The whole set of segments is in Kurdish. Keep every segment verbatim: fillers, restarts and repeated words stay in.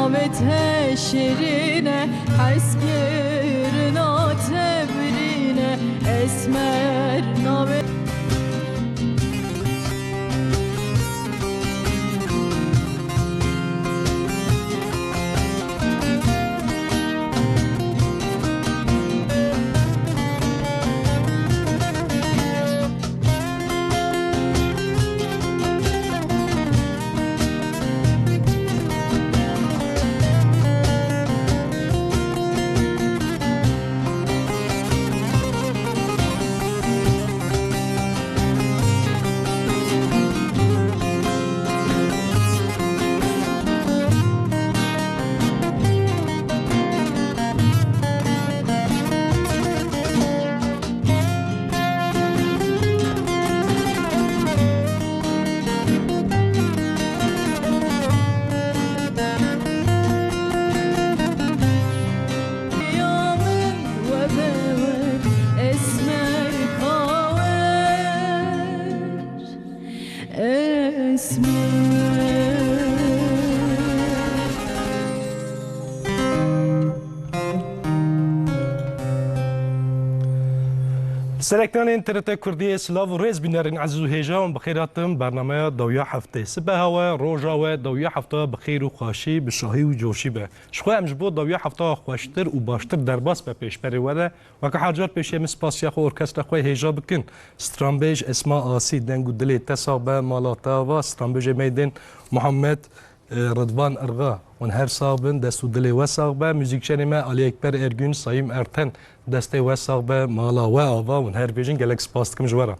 Navê te şêrîn e, hezkirina te birîn e, esmer navê. Ser ekranên T R T Kurdiyê silav û rêz bînerên ezîz û hêja, hûn bi xêr hatin bernameya dawiya heftê. Sibeha we, roja we, dawiya hefta bi xêr û xweşî, bi şahî û coşî be. Ji xwe em ji bo dawiya hefta xweştir û baştir derbas be pêşberê we de, weke her car pêşiya min spasiya xwe orkestra xwe hêja bikin. Stranbêj Esma Asî, deng û dilê te sax be, mala te ava, stranbêjê me yên din Muhammed, e, Ridvan Irga, hûn her sax bin, dest û dilê we sax be. Muzîkçenê me Alî Ekber Ergün, Sayîm Erten, destê we sax be, mala we ava, hûn her bêjin, gelek spas dikim ji we re.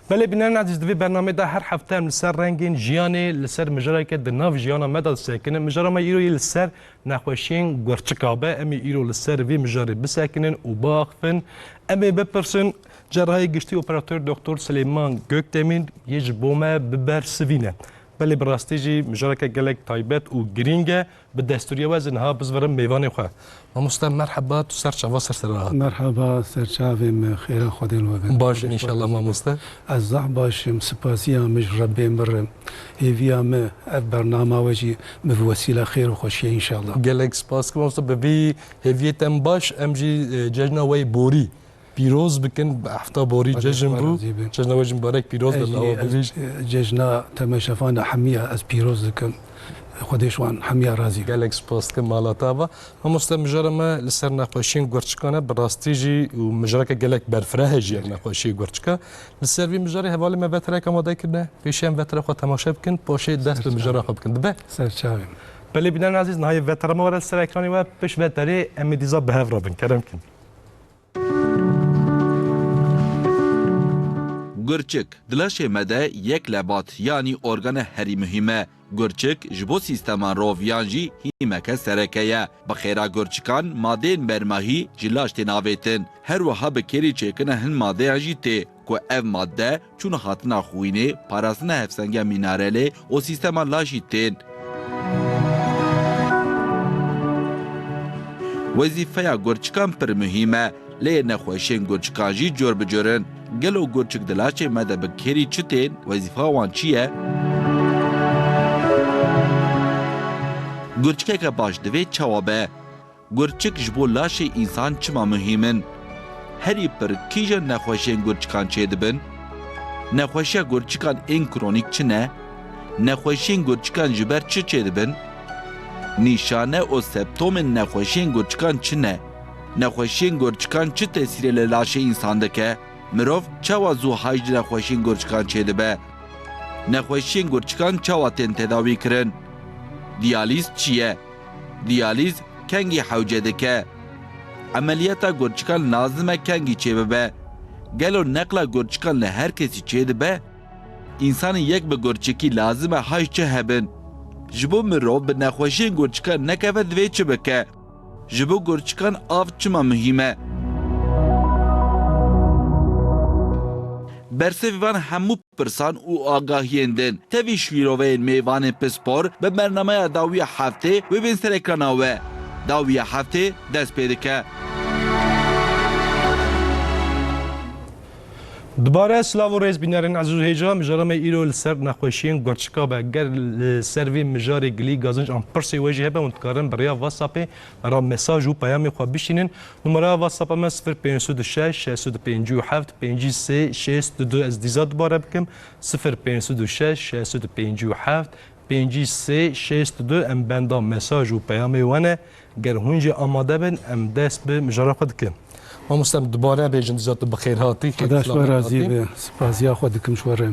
Belê bînerên ezîz, di vê bernameyê de her hefte em li ser rengên jiyanê, li ser mijareke di nav jiyana me de disekinin. Mijara me îro yê li ser nexweşiyên gurçika be. Em ê îro li ser vî mijarê bisekinin û biaxifin. Em ê bipirsin, cerrahê giştî operator Doktor Silêman Gökdemir yê ji bo me bibersivîne. Belê bi rastî jî mijareke gelek taybet û girîng e. Bi destûriya we ez ê niha bizvirim mêvanê xwe. Mamoste merheba, tu ser çava ser sera hat. Merheba, ser çavê me, xêra Xwedê li we be. Baş in înşallah mamoste. Ez zehf baş im, spasiya min ji Rebbê min re. Hêviya min ev bernama we jî bi wesîla xêr û xweşiyê înşallah. Gelek spas dikim mamoste, bi vî hêviyê te em baş, em jî, e, cejna we yê borî pîroz bikin, bi hefta borî cejn bû. Xwedê razî be. Cejna we jî mibarek pîroz be, Ez jî, awa bibî. ez, e, cejna temaşevan de hemiya ez pîroz dikim. Xwedê ji wan hemiya razî be. Gelek spas dikim, mala te ava. Mamoste, mijara me li ser nexweşiyên gurçikan e, bi rastî jî û mijareke gelek berfireh e jî ev nexweşiyê gurçika. Li ser vî mijarê hevalê me veterek amade kirine, pêşî em vetera xwe temaşe bikin, paşê dest bi mijara xwe bikin. Dibe? Ser çavê me. Belê bînerên ezîz, niha yê vetera me were li ser ekranê we, pişt veterê em ê dîsa bi hev re bin. Kerem kin. Gurçik, di laşê me de yek lebat, yanî organe herî muhîm e. Gurçik ji bo sîstema roviyan jî hîmeke sereke ye. Bi xêra gurçikan madeyên bermahî ji laş tên avêtin. Her wiha bi kêrî çêkirina hin madeyan jî tê, ku ev madde çûn hatina xwînê, parastina hevsengiya mînarelê û sîstema laşî tên. Wezîfeya gurçikan pir muhîm e, lê nexweşiyên gurçikan jî cor bi cor in. Gelo gurçik di laşê me de bi kêrî çi tên, wezîfa wan çi ye? Gurçikeke baş divê çawa be? Gurçik ji bo laşê însan çima muhîm in? Herî pir kîjan nexweşiyên gurçikan çêdibin? Nexweşiya gurçikan ên kronîk çi ne? Nexweşiyên gurçikan ji ber çi çêdibin? Nîşane û septomên nexweşiyên gurçikan çi ne? Nexweşiyên gurçikan çi tesîrê li laşê însan dike? Mirov çawa zû haj di nexweşiyên gurçikan çêdibe? Nexweşiyên gurçikan çawa tên tedawî kirin? Diyalîz çi ye? Diyalîz kengî hewce dike? Emeliyata gurçikan lazim e kengî çêbibe? Gelo neqla gurçikan li her kesî çêdibe? Însanê yek bi gurçikî lazim e haj çi hebin? Ji bo mirov bi nexweşiyên gurçikan nekeve divê çi bike? Ji bo gurçikan av çima muhîm e? Bersivê van hemû pirsan û agahiyên din tevî şîroveyên mêvanên pispor bi bernameya dawiya heftê wê bên ser ekrana we. Dawiya heftê dest pê dike. Dubare silav û rêz bînerên ezîz û hêja, mijara me îro li ser nexweşiyên gurçika be. Ger li ser vê mijarê gilî, gazinc an pirsê we jî hebe, hûn dikarin bi rêya WhatsAppê me re mesaj û peyamê xwe bişînin. Numara WhatsAppa me sifir pênc sed û şeş, şeş sed û pêncî û heft, pêncî sê şêst û du. Ez dîsa dubare bikim, sifir pênc sed û şeş, şeş sed û pêncî û heft, pêncî sê şêst û du. Em benda mesaj û peyamê we ne. Ger hûn jî amade bin, em dest bi mijara xwe dikin. Mamoste, em dubare bêjin, dîsa tu bi xêr hatî. Xweda ji we razî be. Spasiya xwe dikim ji we re.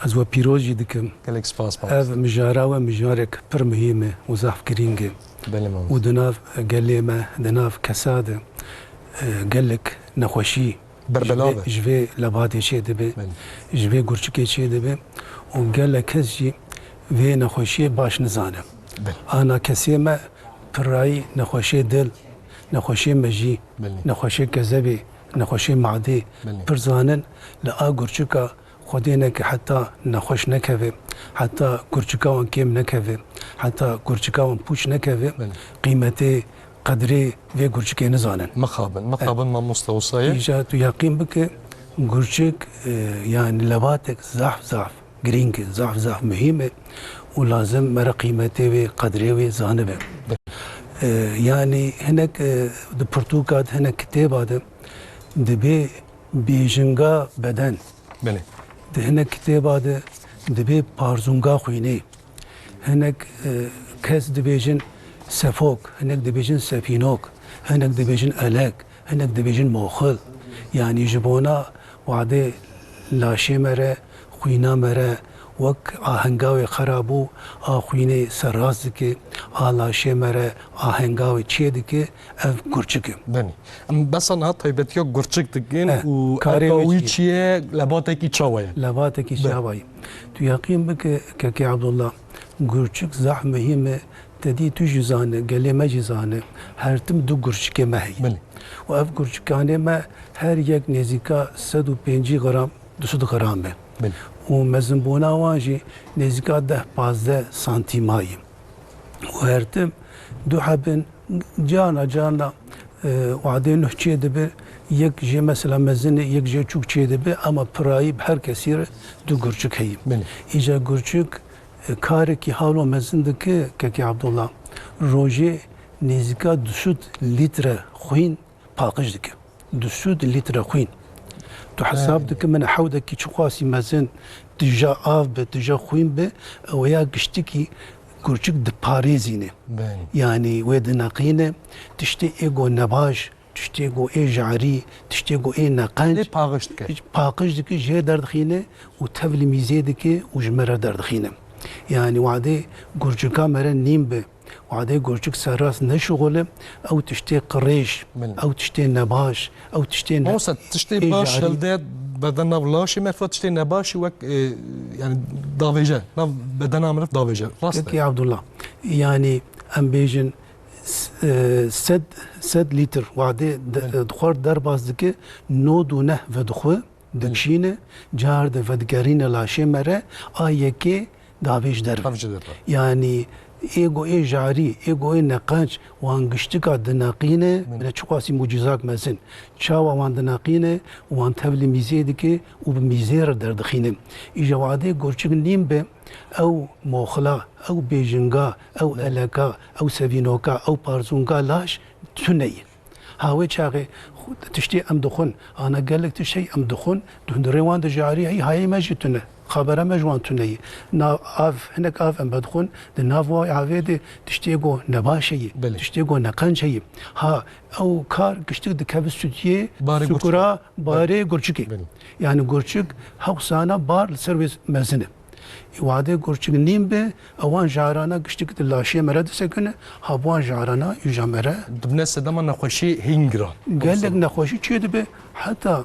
Ez we pîroz jî dikim. Gelek spas, mamoste. Ev mijara we mijarek pir muhîm e û zehf girîng e. Belê, mamoste. Û di nav gelê me, di nav kesa de, e, gelek nexweşî Berbela ji vê, be. Ji vê lebatê çêdibe, Belê. Ji vê gurçikê çêdibe û gelek kes jî vê nexweşiyê baş nizane. Belê. Ana kesê me pirayî nexweşê dil, nexweşê mejî, Belê. Nexweşê kezebê, nexweşê madê Belê. Pir zanin, li a gurçika Xwedê neke heta nexweş nekeve, heta gurçika wan kêm nekeve, heta gurçika wan pûç nekeve, Belê. Qîmetê, qedrê vê gurçikê nizanin. Mixabin, mixabin mamoste Osayê. Îca tu yaqîn bike, gurçik, e, yani lebatek zahf zahf girîng e, zahf zahf muhîm e û lazim me re qîmetê wê, qedrê wê zanibe. Belê. E, yani hinek, e, di pirtûka de, hinek kitêba de dibê bêjinga beden. Belê. Di hinek kitêba de dibê parzûnga xwînê. Hinek, e, kes dibêjin sefok, hinek dibêjin sefînok, hinek dibêjin elek, hinek dibêjin moxil. Yanî ji bona wadê laşê me re, xwîna me re, wek ahenga wê xera bû, a xwînê serrast dike, a laşê me re ahenga wê çê dike, ev gurçik e. Benî. Em besa niha taybetiya gurçik dikin Eh, û karê erka wî wî çi çi ye? Ye, lebatekî çawa ye? Lebatekî Be. Çawa ye? Tu yaqîn bike, Kekê Abdullah, gurçik zehf muhîm e, te dî tu jî zane, gelê me jî zane, her tim du gurçikê me heye. Belê. Û ev gurçikanê me her yek nêzîka sed û pêncî gram, du sed gram e. Belê. Û mezinbûna wan jî nêzîka deh pazdeh santîma ye. Û her tim du hebin, carna carna, e, wadê nuh çê dibe, yek jê mesela mezin e, yek jê çûk çê dibe, ama pirayî bi her kesî re du gurçik heye. Belê. Îca gurçik, e, karekî halo mezin dike, Kekê Abdullah. Rojê nêzîka du sed lître xwîn paqij dike. Du sed lître xwîn. Tu hesab He. Dike min hewdekî çiqasî mezin tija av be, tija xwîn be, ew ya giştikî gurçik diparêzîne. Belê. Yanî wê dineqîne, tiştê ê go nebaş, tiştê go ê jarî, tiştê go ê neqenc Lê paqij dike. Paqij dike, jê derdixîne û tevlî mîzê dike û ji me re derdixîne. Yanî wadê gurçika me re nîm be. Wadê gurçik serrast neşixule, ew tiştê qirêj, Min. Ew tiştê nebaş, ew tiştê ne-, Olsa tiştê ê baş jarî. Hilde beden nav laşê me, fa tiştê nebaşî wek, e, yani davêje, nav bedena mirov davêje. Rast e. Peki Abdullah, yani em bêjin s-, e, sed, sed lîtr wadê de-, Min. Dixwar derbas dike, nod û neh vedixwe, dikişîne, car de vedigerîne laşê me re, a yekê davêj derve. Davêj derve. Yanî ê go ê jarî, ê go ê neqenc, wan giştika dineqîne, Min. Bine çiqasî mucîzak mezin. Çawa wan dineqîne, wan tevlî mîzê dike û bi mîzê re derdixîne. Îja wadê gurçik nîm be, ew moxila, ew bêjinga, ew Min. Eleka, ew sevînoka, ew parzûnga laş tune ye. Ha wê çaxê xu-, tiştê em dixwin, ana gelek tişt hey em dixwin, di hundirê wan de jarî hey hayê me jî tune. Xabera me ji wan tune ye. Na av, hinek av em vedixwin, di nav wa avê de tiştê go nebaş heye, Belê. Tiştê go neqenc heye. Ha ew kar giştik dikeve stûdiyê, Barê sukura, gurçikê. Barê gurçikê. Belê. Yani gurçik hewsana bar li ser wê mezin e. Wadê gurçik nîm be, ewan jarana giştik di laşê me re disekine, ha bi wan jarana îja me re. Dibine sedema nexweşî hîn giran. Gelek nexweşî çê dibe, heta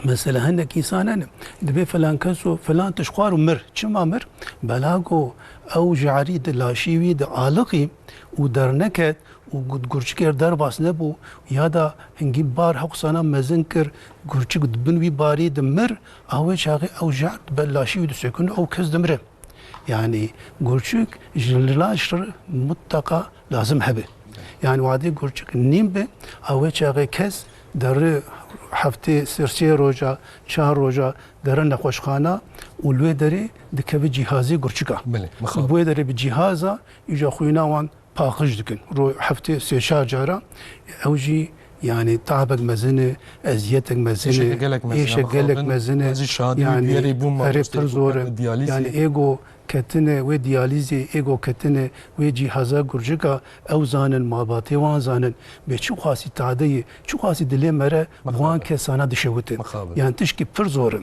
mesela hinek însan hene, dibê filan kes û filan tişt xwar û mir. Çima mir? Bela ku ew jarî di laşî wî de aliqî û derneket, û gu-, gurçikê derbas nebû ya da hingî bar hewsana mezin kir, gurçik di bin wî barî de mir, a wê çaxê ew jar di ber laşî wî disekin û ew kes dimire. Yanî gurçik ji laş re mutlaka lazim hebe. Yanî wadê gurçik nîm be, a wê çaxê kes derê heftê ser sê roja, çar roja derin nexweşxana û li wê derê dikeve cîhazê gurçika. Belê, mixabin. Bi wê derê bi cîhaza îja xwîna wan paqij dikin. Ro heftê sê çar cara ew jî, yani, tabek mezin e, eziyetek mezin e, Êşeke gelek mezin e, êşek gelek mixabin. mezin e. Ez jî şahidê wî Yani, bûyerê bûm, erê, mamoste, pir zor e. Diyalîzê. Yani, êgo ketine wê diyalîzê, êgo ketine wê cîhaza gurcika, ew zanin, malbatê wan zanin. Bê çi xwasî tadeyê, çi xwasî dilê me re bi wan Mixabin. kesana dişewite. Mixabin. Yani, tişkî pir zor e.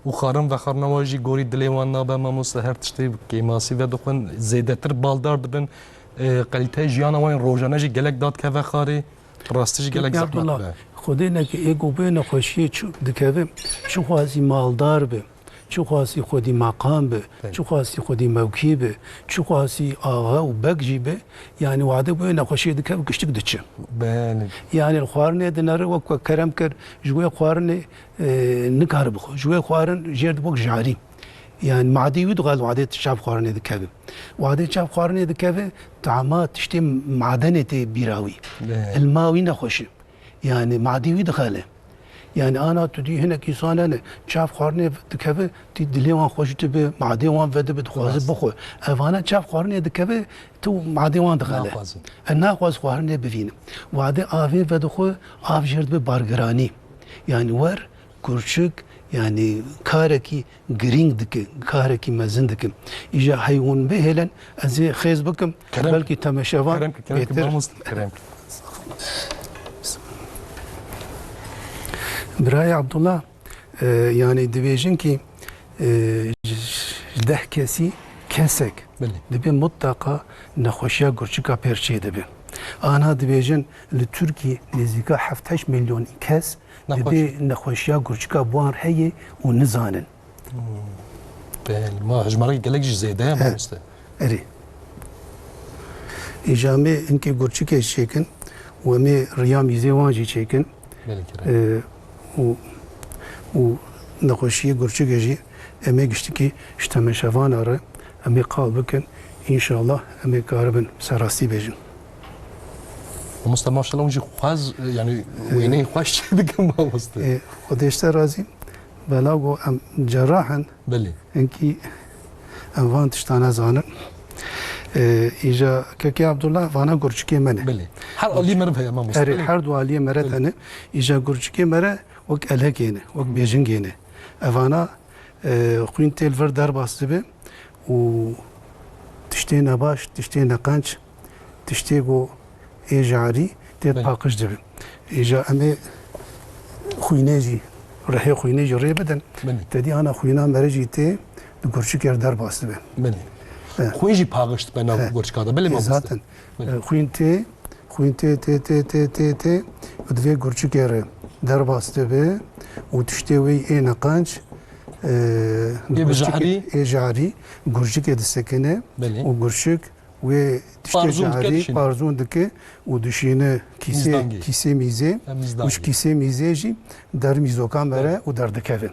Û xwarin vexwarina wan jî gorî dilê wan nabe, mamoste, her tiştê kêmasî vedixwin, zêdetir baldar dibin. E, kalîteya jiyana wan rojane jî gelek dadikeve xarê. Rastî jî gelek Kekî zehmet Abdullah, be. Xwedê neke ê ku bê nexweşiyê çi dikeve, çi xwasî maldar be, çi xwasî xwedî meqam be, Belê. çi xwasî xwedî mewkî be, çi xwasî axa û beg jî be, yani wade bê nexweşiyê dikeve, giştik diçe. Belê. Yani li xwarinê dinere, wek we kerem kir, ji wê xwarinê, e, nikare bixwe. Ji wê xwarin jêr dibe wek jarî. Yani madê wî dixwe li wadê çav xwarinê dikeve. Wadê çav xwarinê dikeve, tama tiştê madenê tê bîra wî. Be. Ilma wî nexweş e. Yani madê wî dixele. Yani ana tu dî hinek însan hene, çav xwarinê dikeve, tî dilê wan xweş dibe, madê wan vedibe, dixwaze Rast. bixwe. Evana çav xwarinê dikeve, tu madê wan dixele. Naxwazin. E, naxwaz xwarinê bivîne. Wadê avê vedixwe, av jêr dibe bargiranî. Yani wer, kurçik, yani karekî girîng dike, karekî mezin dike. Îja hey hûn bihêlin, ez ê xêz bikim, Kerem belkî ki, temeşevan kerem ki, kerem ki, bêtir. Mamoste, kerem ki. Birayê Abdullah, e, yani dibêjin ki, e, ji, ji deh kesî kesek Belê. dibe mutlaka nexweşiya gurçika pêr çê dibe. Ana dibêjin li Tirkiyê nêzîka heft heşt milyon kes Nexweş. dibê nexweşiya gurçika bi wan heye û nizanin. Hmm. Belê, ma hejmarek gelek jî zêde ye, He. mamoste. Erê. Îja me hinkê gurçikê çêkin û em ê riya mîzê wan jî çêkin. Belê, kerem. Ee, û, û nexweşiyê gurçikê jî em ê giştikî ji temeşevana re em ê qal bikin. Înşallah em ê karibin serastî bêjin. Mamoste, maşallah, hûn jî xwez, yani, Ee, wêneyê xweş çêdikin, mamoste. Ee, Xwedê ji te razî. Bela ku em cerrah in, Belê. hinkî em van tiştane zanin. Ee, îja kekê Abdullah vana gurçikê me ne. Belê. Her alî meriv heye, mamoste. Erê, Belê. her du aliyê me re Belê. tene. Îja gurçikê me re wek elhekê ne, wek bêjingê ne. Evana, e, xwîn tê li vir derbas dibe û tiştê nebaş, tiştê neqenc, tiştê ku ê jarî tê Belê. paqij dibe. Îja em ê xwînê jî, rihê xwînê jî rê bidin. Belê. Te dî ana xwîna mere jî tê di gurçikê re derbas dibe. Belê. He. Xwîn jî paqij dibe nav He. gurçika de. Belê, E, mamoste. zaten. Belê. E, xwîn tê, xwîn tê, tê, tê, tê, tê, tê, û di vê gurçikê re derbas dibe û tiştê wê ê neqenc, e, Ê bi gurçikê, jarî. ê jarî gurçikê disekine Belê. û gurçik wê tiştê Parzûn dike, jarî dişîne. parzûn dike û dişîne kîsê, Mîzdangê. kîsê mîzê Em mîzdangê. û ji kîsê mîzê jî der mîzoka me re Belê. û derdikeve.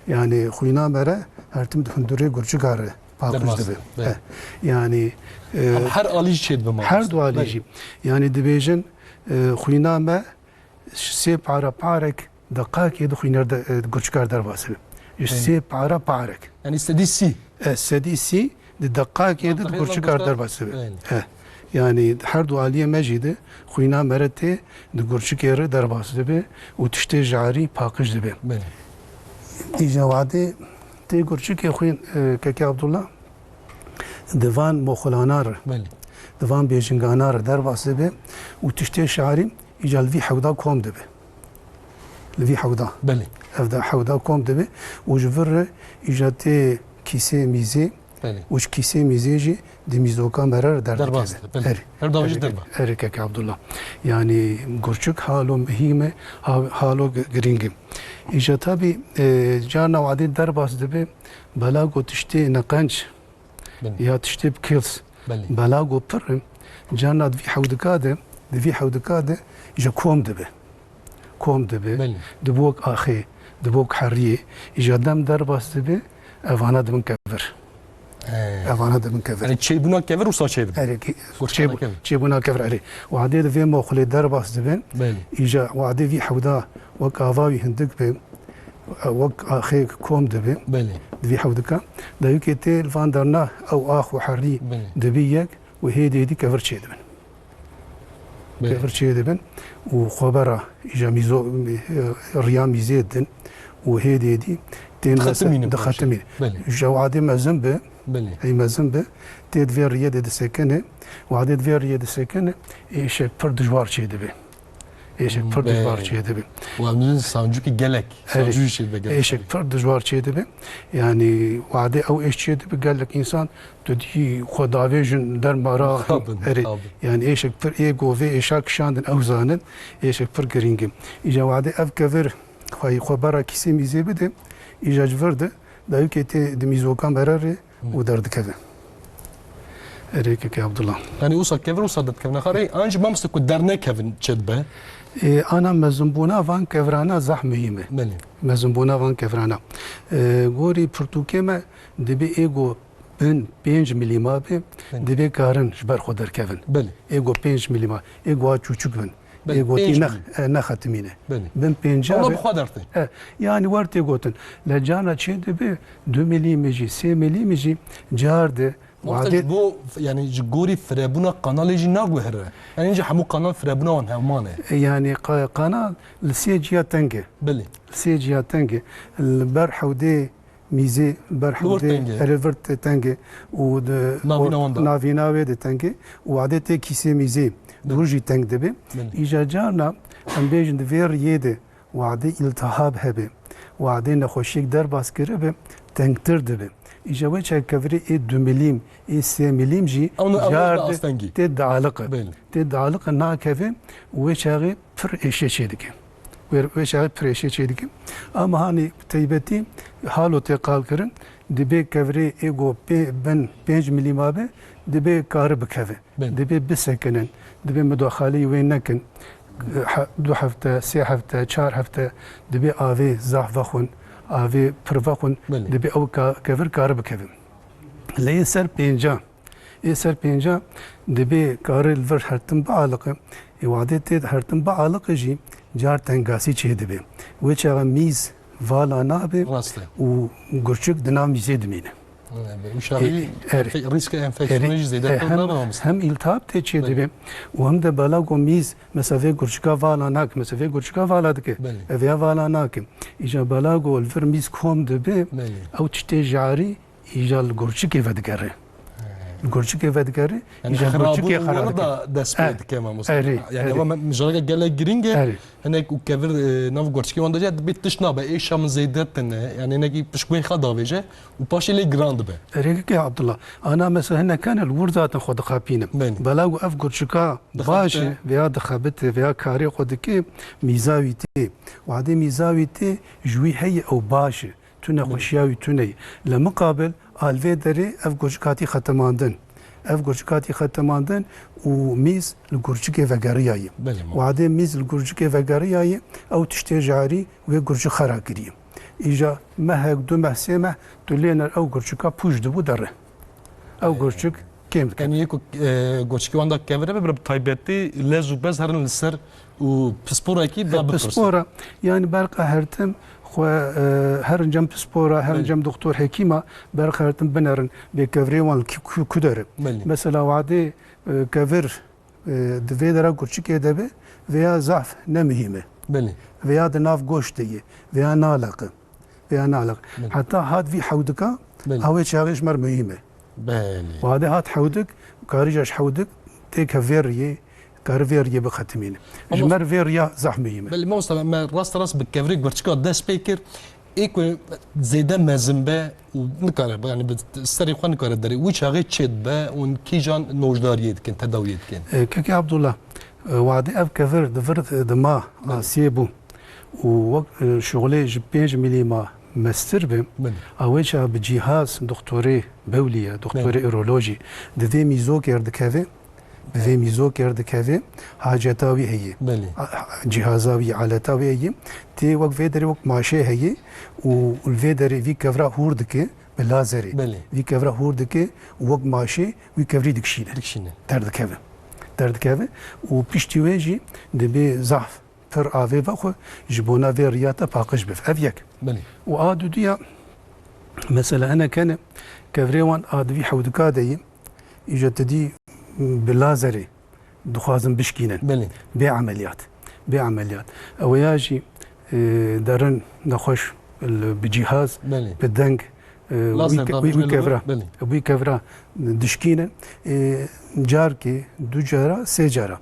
Yani xwîna me re her tim di hundurê gurçika re paqij Derbas, dibe. belê. He. Yani, e, Her, her alî jî çêdibe, mamoste. her du alî Belê. jî. Yani dibêjin, e, xwîna me sê para parek deqakê di xwîner de, e, gurçikar derbas dibe. Belê. Sê para parek. Yani sedî sî. E, sedî sî di deqakê de di Deqê gurçikar gurçikar. derbas dibe. Belê. He. Yani her du aliyê me jî de xwîna mere tê di gurçikê re derbas dibe û tiştê jarî paqij dibe. Belê. Îja wadê tê gurçikê xwîn, e, kekê Abdullah, di van moxilana re, Belê. di van bêjingana re derbas dibe û tiştê şarî îca li vî hewda kom dibe. Li vî hewda. Belê. Ev da hewda kom dibe û ji vir re îca tê kîsê mîzê Belê. û ji kîsê mîzê jî di mîzoka mere re derdikeve. Derbas dibe, belê. Erê. Her dawî jî Erê, derba. erê kekê Abdullah. Yani gurçik halo muhîm e, ha-, halo gi-, girîng e. Îja tabî, e, carna wadê derbas dibe, bela ku tiştê neqenc Belê. ya tiştê bi kils. Belê. Bela ku pir e, carna di vî hewdika de, di vî hewdika de ji kom dibe. Kom dibe. Belê. Dibe wek axê, dibe wek heriyê. Îja dem derbas dibe, evana dibin kevir. He. Evana dibin kevir. Yani çêbûna kevir wisa çêdibe. Erê, ki-, Goştana çêbû-, kevir. çêbûna kevir, erê. Wadê di vê moxilê derbas dibin. Belê. Îja wadê vî hewda wek ava wî hindik be, wek axê kom dibe, Belê. di vî hewdika. Dayûkê tê li van derna ew ax û herî Belê. dibî yek û hêdî hêdî kevir çêdibin. Belê. Kevir çêdibin û xwebera îja mîzo, riya mîzê din û hêdî hêdî tên Dixetimînin mese-, dixetimînin. Belê. Ji wadê mezin bi, Belê. ey mezin bi, tê di vê riyê de disekine, wadê di vê riyê disekine, êşek pir dijwar çêdibe. Êşek pir Be. dijwar çêdibe. Wa min sancûkî gelek, Erê. sancû jî çêdibe gelek. Êşek pir dijwar çêdibe. Yani wadê ew êş çêdibe gelek însan tu dî xwe davêjin derma ra Xabin, erê. xabin. Yani êşek pir ê govê êşa kişandin ew zanin. Êşek pir girîng e. Îja wadê ev kevir xwe xwe bera kîsê mîzê bide. Îja ji vir de dayûkê tê di mîzokan bererê û derdikeve. Erê kekê Abdullah. Yani wisa kevir wisa derdikevin. Xarê, an jî mamoste ku dernekevin çêdibe? Ê, ana mezinbûna van kevirana zeh muhîm e. Belê. Mezinbûna van kevirana. Ê, gorî pirtûkê me dibe ê go bin pênc milîma be, Belê. dibe karin ji ber xwe derkevin. Belê. Ê go pênc milîma, ê go a çûçik bin. Belê, Ê gotî pênc nex-, milîm. e, nexetimîne. Belê. Bin pênca Ama be. bi xwe dertê. E, yani wer tê gotin. Le cana çê dibe du milîmî jî, sê milîmî jî car de Wexta wadê ji bo, yani ji gorî firebûna kanalê jî naguhere. Yani ji hemû kanal firebûna wan hewman e. E, yani ka-, kanal li sê ciya teng e. Belê. Li sê ciya teng e. Li ber hewdê mîzê, ber Li wir hewdê teng e. erê vir te-, teng e. Û di Navîna wan de. navîna wê de teng e. Û wadê tê kîsê mîzê. Belê. Dur jî teng dibe. Belê. Îja carna em bêjin di vê riyê de wadê îltihab hebe, wadê nexweşiyek derbas kiribe, tengtir dibe. Îja wê çakevirê ê du milîm, ê sê milîm jî Ew ne, ew car ne de astengî. tê dialiqe. Belê. Tê dialiqe nakeve û wê çaxê pir êşê çêdike. Wê, wê çaxê pir êşê çêdike. Ama hanî bi taybetî halo tê qal kirin, dibê kevirê ê go pê, bin pênc milîma be, dibê kari bikeve. Belê. Dibê bisekinin, dibê mudaxaleyî wê nekin. He-, du hefte, sê hefte, çar hefte dibê avê zaf vexwin, avê pir vexwin, Belê. dibê ew ka-, kevir kari bikevin. Lê yê ser pênca, ê ser pênca dibê kari li vir hertim bialiqe. Ê wadê tê hertim bialiqe jî car tengasî çêdibe. Wê çaxa mîz vala nabe Rast e. û gurçik di nav mîzê dimîne. Û şahî Ê, erê. enfe-, rîska enfeksiyonê Erê. jî zêde Ê, hem, nabê mamoste. hem îltihab tê çê Belê. dibe û hem de bela ku mîz, mesela vê gurçika vala nake, mesela vê gurçika vala dike, Belê. ev ya vala nake. Îja bela ku li vir mîz kom dibe, Belê. ew tiştê jarî îja li gurçikê vedigere. Li gurçikê vedigere, Yani îja xirabûn gurçikê û xera were dike. da dest pê Erê. dike mamoste. Erê, Yani erê. ewa me-, mijareke gelek girîng e. Erê. Hinek û kevir, e, nav gurçikê wan de jî dibê tişt nabe, êşa min zêde tune. Yani hinekî piştgûyê xwe davêje û paşê lê giran dibe. Erê kekê Abdullah, ana mesela hinek hene li wir zaten xwe dixapînin. Belê. Bela ku ev gurçika Dixebite. baş e, veya dixebite, veya karê xwe dike, mîza wî tê. Wadê mîza wî tê, ji wî heye ew baş e. Tu nexweşiya wî tune ye. Li miqabil, a li vê derê ev gurçik hatî xetemandin. Ev gurçik hatî xetemandin û mîz li gurçikê vegeriyaye. Belê, ma. Wadê mîz li gurçikê vegeriyaye, ew tiştê jarî wê gurçik xera kiriye. Îja mehek, du meh, sê meh, tu lê ner ew gurçika pûç dibû dere. Ew gurçik kêm dike. Yanî yê ku, e, gurçikê wan de kevir be, bi taybetî lez û bez herin li ser û pisporekî E, bira bipirsin. pispora, yani berqa hertim xwe, e, herin cem pispora, herin Belê. cem doktor hekîma, berqa hertim binerin bê kevirê wan li ku, ku dere. Belê. Mesela wadê, e, kevir, e, di vê dera gurçikê de be, veya zaf ne muhîm e. Belê. Veya di nav goş de ye, veya naleqe. Veya naleq. Belê. Heta hat vî hewdika, Belê. hawê çaxê ji me re muhîm e. Belê. Wadê hat hewdik, karî ja ji hewdik têke vê riyê, kari vê riyê bixetimîne. Ama Ji me re vê riya zaf muhîm e. Belê, mamoste, me rast rast bi kevirê gurçika dest pê kir. Ê ku zêde mezin be û nikare, yani bi serê xwe nikare derê. Wî çaxê çê dibe û kîjan nojdariyê dikin, tedawiyê dikin? E, Kekê Abdullah, e, wadê ev kevir di vir dima Belê. asiyê bû. Û wek, e, şixulê ji pênc milîma mestir be, Belê. a wê çax bi cîhaz, doktorê bewlî ye, doktorê Belê. urolojî, di vê mîzokê re dikeve, bi vê mîzokê re dikeve, haceta wî heye. Belê. A, a, cîhaza wî, aleta wî heye. Tê wek vê derê wek maşê heye û li vê derê vî kevra hûr dike bi lazerê. Belê. Vî kevra hûr dike û wek maşê wî kevrî dikişîne. Dikişîne. Derdikeve. Derdikeve û piştî wê jî dibê zaf pir avê vexwe, ji bona vê riya te paqij bibe. Ev yek. Belê. Û a duduya, mesela hinek hene, kevirê wan a di vî hewdika de yî, îja tu dî bi lazerê dixwazin bişkînin. Belê. Bê emeliyat. Bê emeliyat. Ew ya jî, e, derin nexweş li, bi cîhaz, Belê. bi deng, e, Lazer wî ke-, da wî, wî bicûle kevra. Belê. Wî kevra dişkînin. E, carkê, du cara, sê cara.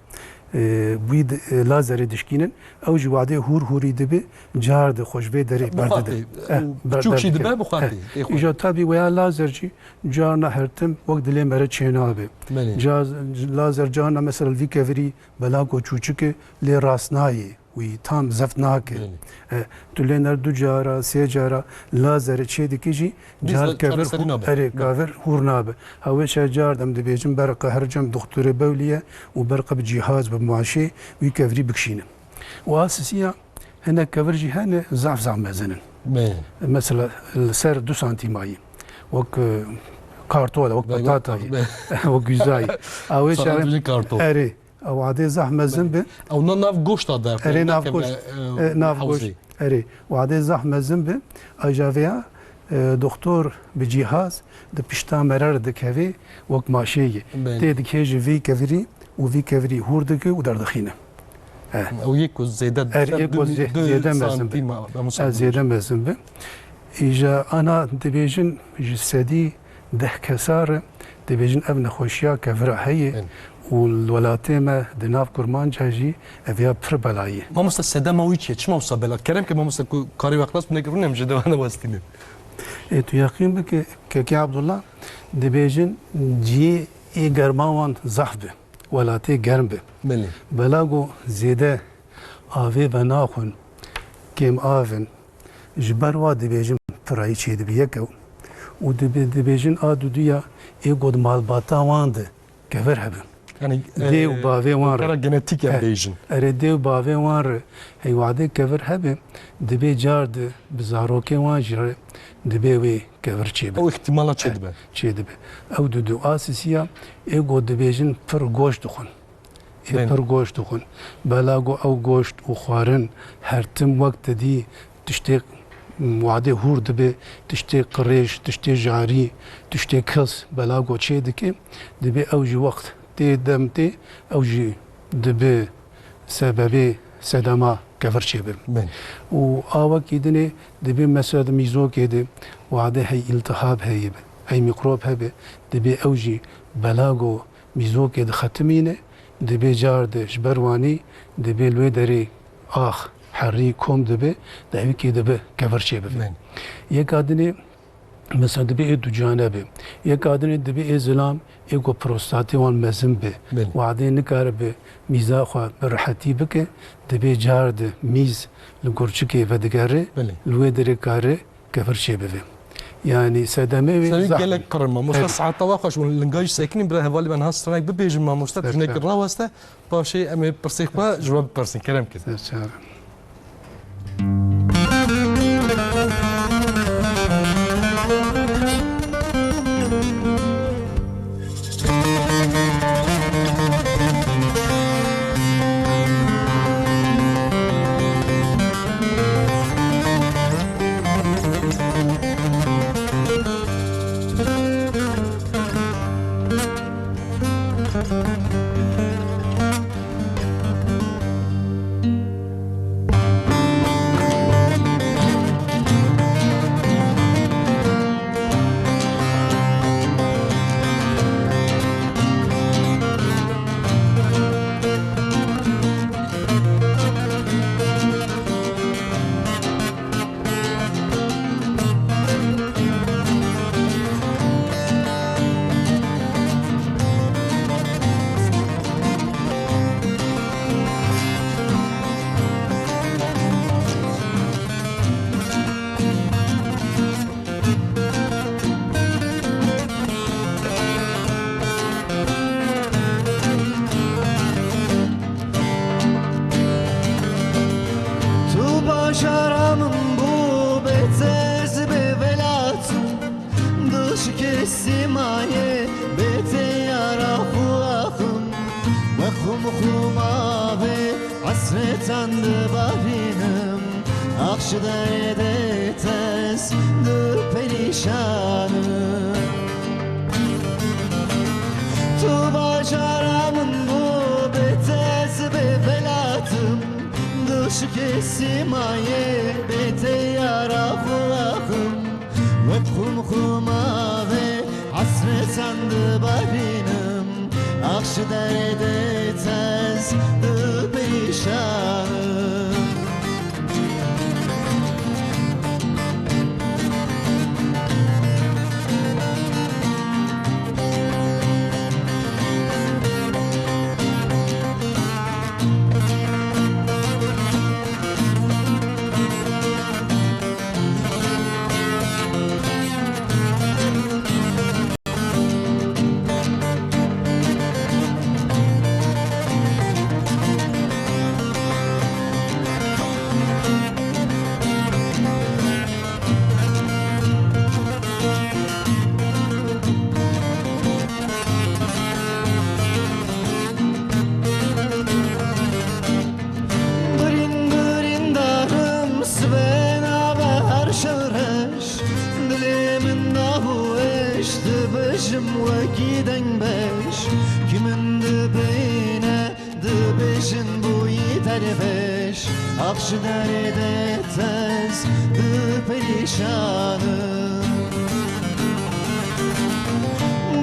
E, wî di-, e, lazerê dişkînin. Ew ji wadê hûr hûrî dibe, car di xwe ji vê derê Bi xwe berdide. tê. Eh, ber-, Piçûk jî berdike. dibe, bi xwe Eh. tê. Tê xwe. Îja tabî weya lazer jî carna her tim wek dilê me re çênabe. Belê. Ca-, lazer carna mesela li vî kevirî belago çûçik e, lê rast nayê. Wî tam zeft nake. Belê. E, tu lê ner du cara, sê cara lazerê çê dikî jî Biz car de kevir çareserî hû-, nabe. erê Belê. kavir hûr nabe. Hewê çar car dem dibêjin berqa her cem doktorê bewliye û berqa bi cîhaz bi maşê wî kevirî bikişînin. Û a sisiya hinek kevir jî hene zaf zaf mezin in. Belê. Mesela li ser du santîmayî. Wek, e, kartola, wek Belê, wek patatayî, belê. wek güzayî. Awê Sana çare dibêjin kartol. Erê. Ew wadê zaf mezin bi. Ew na nav goşta de. Erê nav goşt. E, nav goşt. Erê. Wadê zaf mezin bi. Aja veya, e, doktor bi cîhaz di pişta me re dikeve wek maşeyê. Belê. Tê dikê ji vî kevirî û vî kevirî hûr dike û derdixîne. Eh. Ew yek ku zêde Er, ser yek du, ku zê-, du zêde mezin bi. santîm, Mamosta Eh, zêde mezin bi. Îja ana dibêjin ji sedî deh kesa re dibêjin ev nexweşiya kevira heye Belê. û li welatê me di nav kurmanca jî ev ya pir belayî. Mamosta sedema wî çi ye? Çima wisa bela? Kerem ke mamosta ku karê we xilas bû, nek rûnem ji dewana westîne. Ê tu yeqîn bike, Kekê Abdullah, dibêjin cihê ê germa wan zehf bi, welatê germ bi. Belê. Belago zêde avê venaxwin, kêm av in. Ji ber wa dibêjin pirayî çêdibe yek ew. Û dibe-, dibêjin a duduya ê ku di malbata wan de kevir hebe. Yani, Dê û e, bavê wan re. kara genetîk em He. bêjin. Erê dê û bavê wan re hey wadê kevir hebe, dibê car di bi zarokê wan jî re dibê wê kevir çêbe. Ew îhtimala çêdibe. Çêdibe. Ew dudu a sisiya ê ku dibêjin pir goşt dixwin. Ê Bên. pir goşt dixwin. Bela ku ew goşt û xwarin her tim wek te dî tiştê wadê hûr dibe, tiştê qirêj, tiştê jarî, tiştê kils bela ku çê dike, dibe ew ji wext tê dem tê, ew jî dibe sebebê sedema kevir çêbe. Bên. Û a wekî dinê dibe mesela di mîzokê de wadê hey îltihab heye be, hey mîkrob hebe, dibe ew jî bela ku mîzokê dixetimîne, dibê car de ji ber wanî dibê li wê derê ax, herî kom dibe, dehwîkê dibe kevir çêbibe. Bên. Yeka dinê mesela dibê ê ducane be. Yeka dinê dibê ê zilam ê ku prostatê wan mezin be. Bên. Wadê nikare bi mîza xwe bi rehetî bike, dibê car de mîz li gurçikê vedigere, Belê. li wê derê kare kevir çêbibe. Yanî sedemê wê Sedemê zehf gelek pir in, mamosta. Evet. Saeta we xweş bûn. Linga jî sekinîn, bira hevalî me niha stranek bibêjin, mamosta. Serçe. Jinekî raweste, paşê em ê pirsê xwe ji we bipirsin. Kerem kin. Serçe. Tu bajara min bû bê tez bê velatim, dişkê sîmayê bê teyara xwe axim, wexum xuma vê Hasretan dibarînim, ax ji derdê tez diperîşanim. Tu bacara min bû, bê tez, bê velatim. Dişikê sîmayê, bê teyara xulaxim. Wek xumxuma vê hasretan dibarînim. Ax ji derdê tez diperîşanim. Birîn birîn darim, sibê navbehar şewreş. Dilê min da bû êş, dibêjim wekî dengbeş. Ki min dibîne, dibêjin bûyî dervêş. Ax ji derdê tez diperîşanim.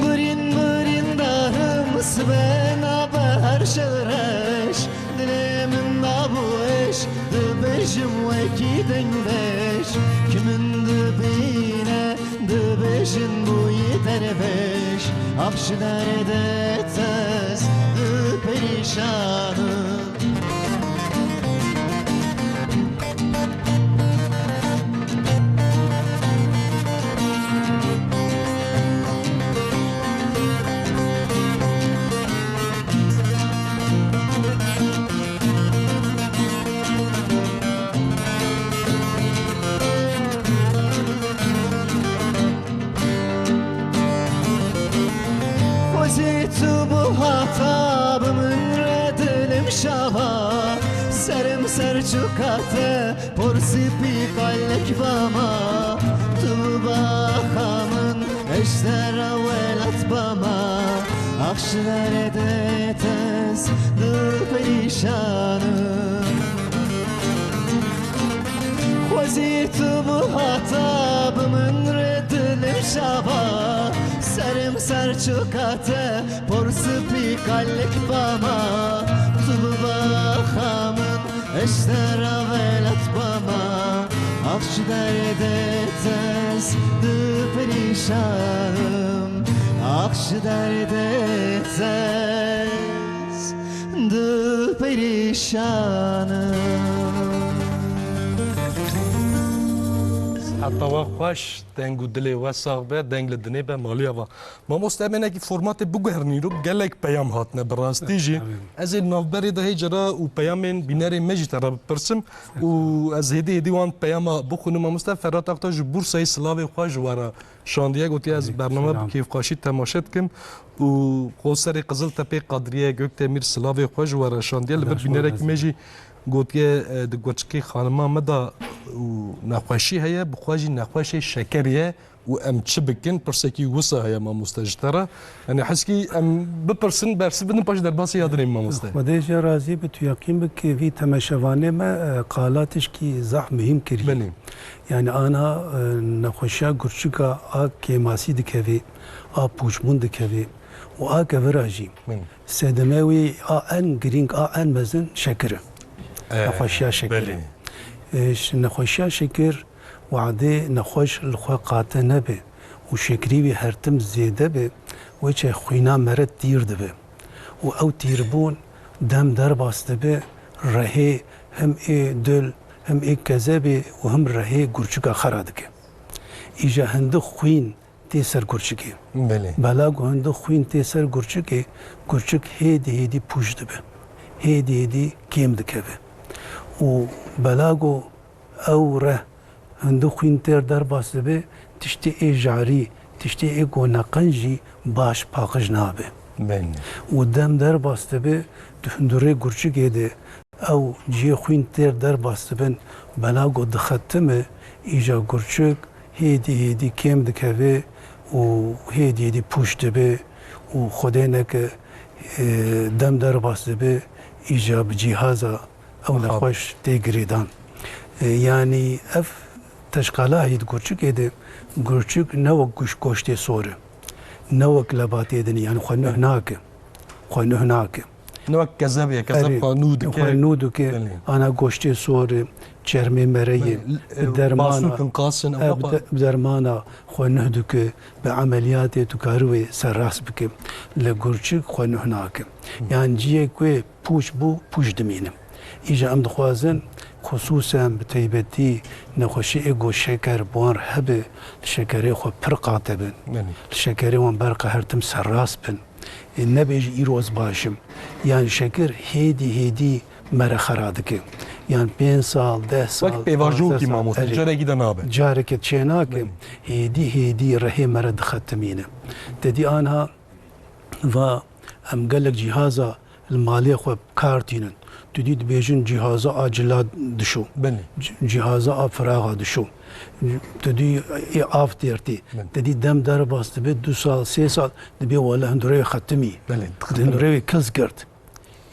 Birîn birîn darim, sibê navbehar şewreş. Dilê min da bû êş, dibêjim wekî dengbeş. Ki min dibîne, dibêjin bûyî dervêş. Ax ji derdê tez diperîşanim. Xwezî tu bû hata bi min re dilim şava, serim ser çûka te, por sipî kalek bama. Tu baxa min, eştera welat bama. Ax ji derdê tez diperîşanim. Xwezî tu bû hata bi min re dilim şava. Serim ser çûka te, por sipî kalek bama. Tu bi baxa min, eştera welat bama. Ax ji derdê tez diperîşanim. Ax ji derdê tez diperîşanim. Heta we xweş, deng û dilê we sax be, deng li dinê be, maliya we. Mamoste, em ênekî formatê biguherînin, gelek peyam hatine bi rastî jî. Tabii. Ez ê navberê de hê cara û peyamên bînerên me jî te re bipirsim û ez hêdî hêdî wan peyama bixwînim. Mamoste Ferhat Aktaş ji Bursayê silavê xwe ji we re şandiye, gotiye ez bername bi kêfxweşî temaşe dikim û Qoserê Qiziltepê Kadriye Gökdemir silavê xwe ji we re şandiye. Li vir bînerekî me jî gotiye, e, di guçikê xanima me de û nexweşî heye, bi xwe jî nexweşê şekerê ye. Û em çi bikin? Pirsekî wisa heye mamoste ji te re. Yanî heskî em bipirsin, bersiv bidin, paşê derbasî ya dinê mamoste. Xwedê jê razî bi, tu yeqîn bike, vî temeşevanê me, e, qala tişkî zehf muhîm kirî. Belê. Yanî ana, e, nexweşiya gurçika a kêmasî dikevê, a pûçbûn dikevê û a kevira jî. Belê. Sedeme wî a en girîng, a en mezin şekir e. E, nexweşiya şekir. Belê. E, ş-, nexweşiya şekir Wadê nexweş li xwe qate nebe û şekerî wî her tim zêde be, wê çê xwîna meriv tîr dibe û ew tîrbûn dem derbas dibe, rehê him ê dil, him ê kezebê û him rehê gurçika xera dike. Îja hindik xwîn tê ser gurçikê. Belê. Bela ku hindik xwîn tê ser gurçikê, gurçik hêdî hêdî pûç dibe. Hêdî hêdî kêm dikeve. Û bela ku ew reh hindik xwîn têr derbas dibe, tiştê ê jarî, tiştê ê ku neqenc jî baş paqij nabe. Belê. Û dem derbas dibe, di hundurê gurçikê de Ew cihê xwîn têr derbas dibin, bela ku dixetime, îja gurçik hêdî hêdî kêm dikeve û hêdî hêdî pûç dibe û xwedê neke, e, dem derbas dibe, îja bi cîhaza ew Xab. nexweş tê girêdan. E, yanî ev teşqala heyî di gurçikê de, gurçik ne wek guş-, goştê sor e, ne wek lebatê din, yanî xwe nuh nake, xwe nuh nake. Ne wek kezeb ye, kezeb Erê, xwe nû dike. xwe nû dike, Belê. ana goştê sor e, çermê mere ye, Belê, bi e, dermana, basûkin qasin, e, ew bi xwe de-, bi dermana xwe nuh dike, bi emeliyatê tu karî wê serrast bike. Lê gurçik xwe nuh nake. Yan ciyê ku pûç bû, pûç dimîne. Îja em dixwazin, xisûsen bi taybetî nexweşiyê ê ku şeker bi wan re hebe, li şekerê xwe pir qate bin. Belê. Li şekerê wan berqa her tim serrast bin. Ê, nebêjî îro ez baş im. Yan şekir hêdî hêdî mere xera dike. Yan pênc sal, deh sal, Wek pêvajoyekî pazdeh sal, mamoste, erê. carekî de nabe. Carekê çênake, Belê. hêdî hêdî rehê mere dixetimîne. Te dî anha va em gelek cîhaza li malê xwe bi kar tînin. Tu dî dibêjin cîhaza a cila dişo. Belê. Cî-, cîhaza a firaxa dişo. Tu dî ê av têr tê. Belê. Te dî dem derbas dibe du sal, sê sal dibe wele hundirê xetimî. Belê, Di hundirê wê kez girt.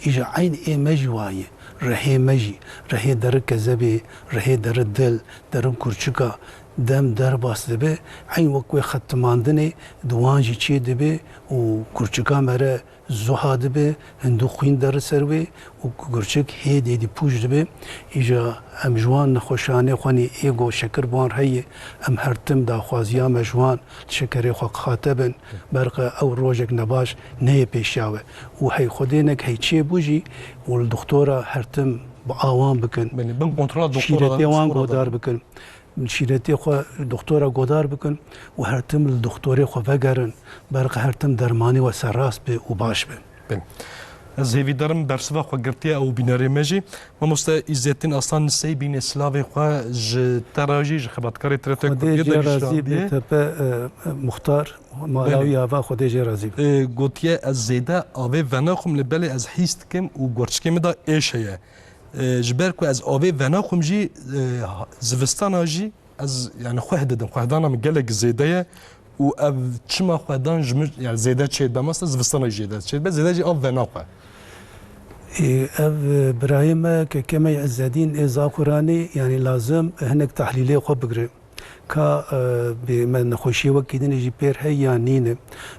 Îja eyn ê me jî wayê. Rehê me jî. Rehê deri kezebê, rehê deri dil, deri kurçika. Dem derbas dibe. Eyn wek wê xetimandinê di wan jî çê dibe û kurçika mere zuha dibe, hindu xwîn deri ser wê û gurçik hêdî hêdî pûç dibe. Îja em ji wan nexweşanê xwenî ê go şekir bi wan heye, em her tim daxwaziya me ji wan şekerê xwe qate bin, berqe ew rojek nebaş neyê pêşiya we. Û hey xwedênek hey çê bû jî û li doxtora her tim bi awan bikin. Belê, bin kontrola doxtora Şîretê de, wan doxtora de. godar bikin. Şîretê xwe doktora godar bikin û her tim li doktorê xwe vegerin, berqe her tim dermanê we serrast be û baş be. Bin. Ez hêvîdar im bersiva xwe girtiye ew bînerê me jî. Mamoste Îzzettin Aslan, nisey bîne silavê xwe ji te re jî, ji xebatkarê T R T Xwedê Kurdiyê jê de razî be, nîşandiye. Tepe, e, e, Muxtar, mala Belê. wî ava, Xwedê jê razî be. E, gotiye, ez zêde avê venaxwim, lê belê ez hîs dikim û gorçikê min de êş heye. E, ji ber ku ez avê venaxwim jî, e, ha-, zivistana jî ez, yani, xweh didim. Xwehdana min gelek zêde ye û ev çima xwehdan ji min, yani, zêde çêdibe, mesela zivistana jî zêde çêdibe, zêde jî av venaxwe. E, ev, e, birayê me, kekê me Îzzedîn ê Zaxuranê, yani, lazim hinek tahlîlê xwe bigire. Ka, e, bê me nexweşiyê wekî din jî pêr heye ya nîne.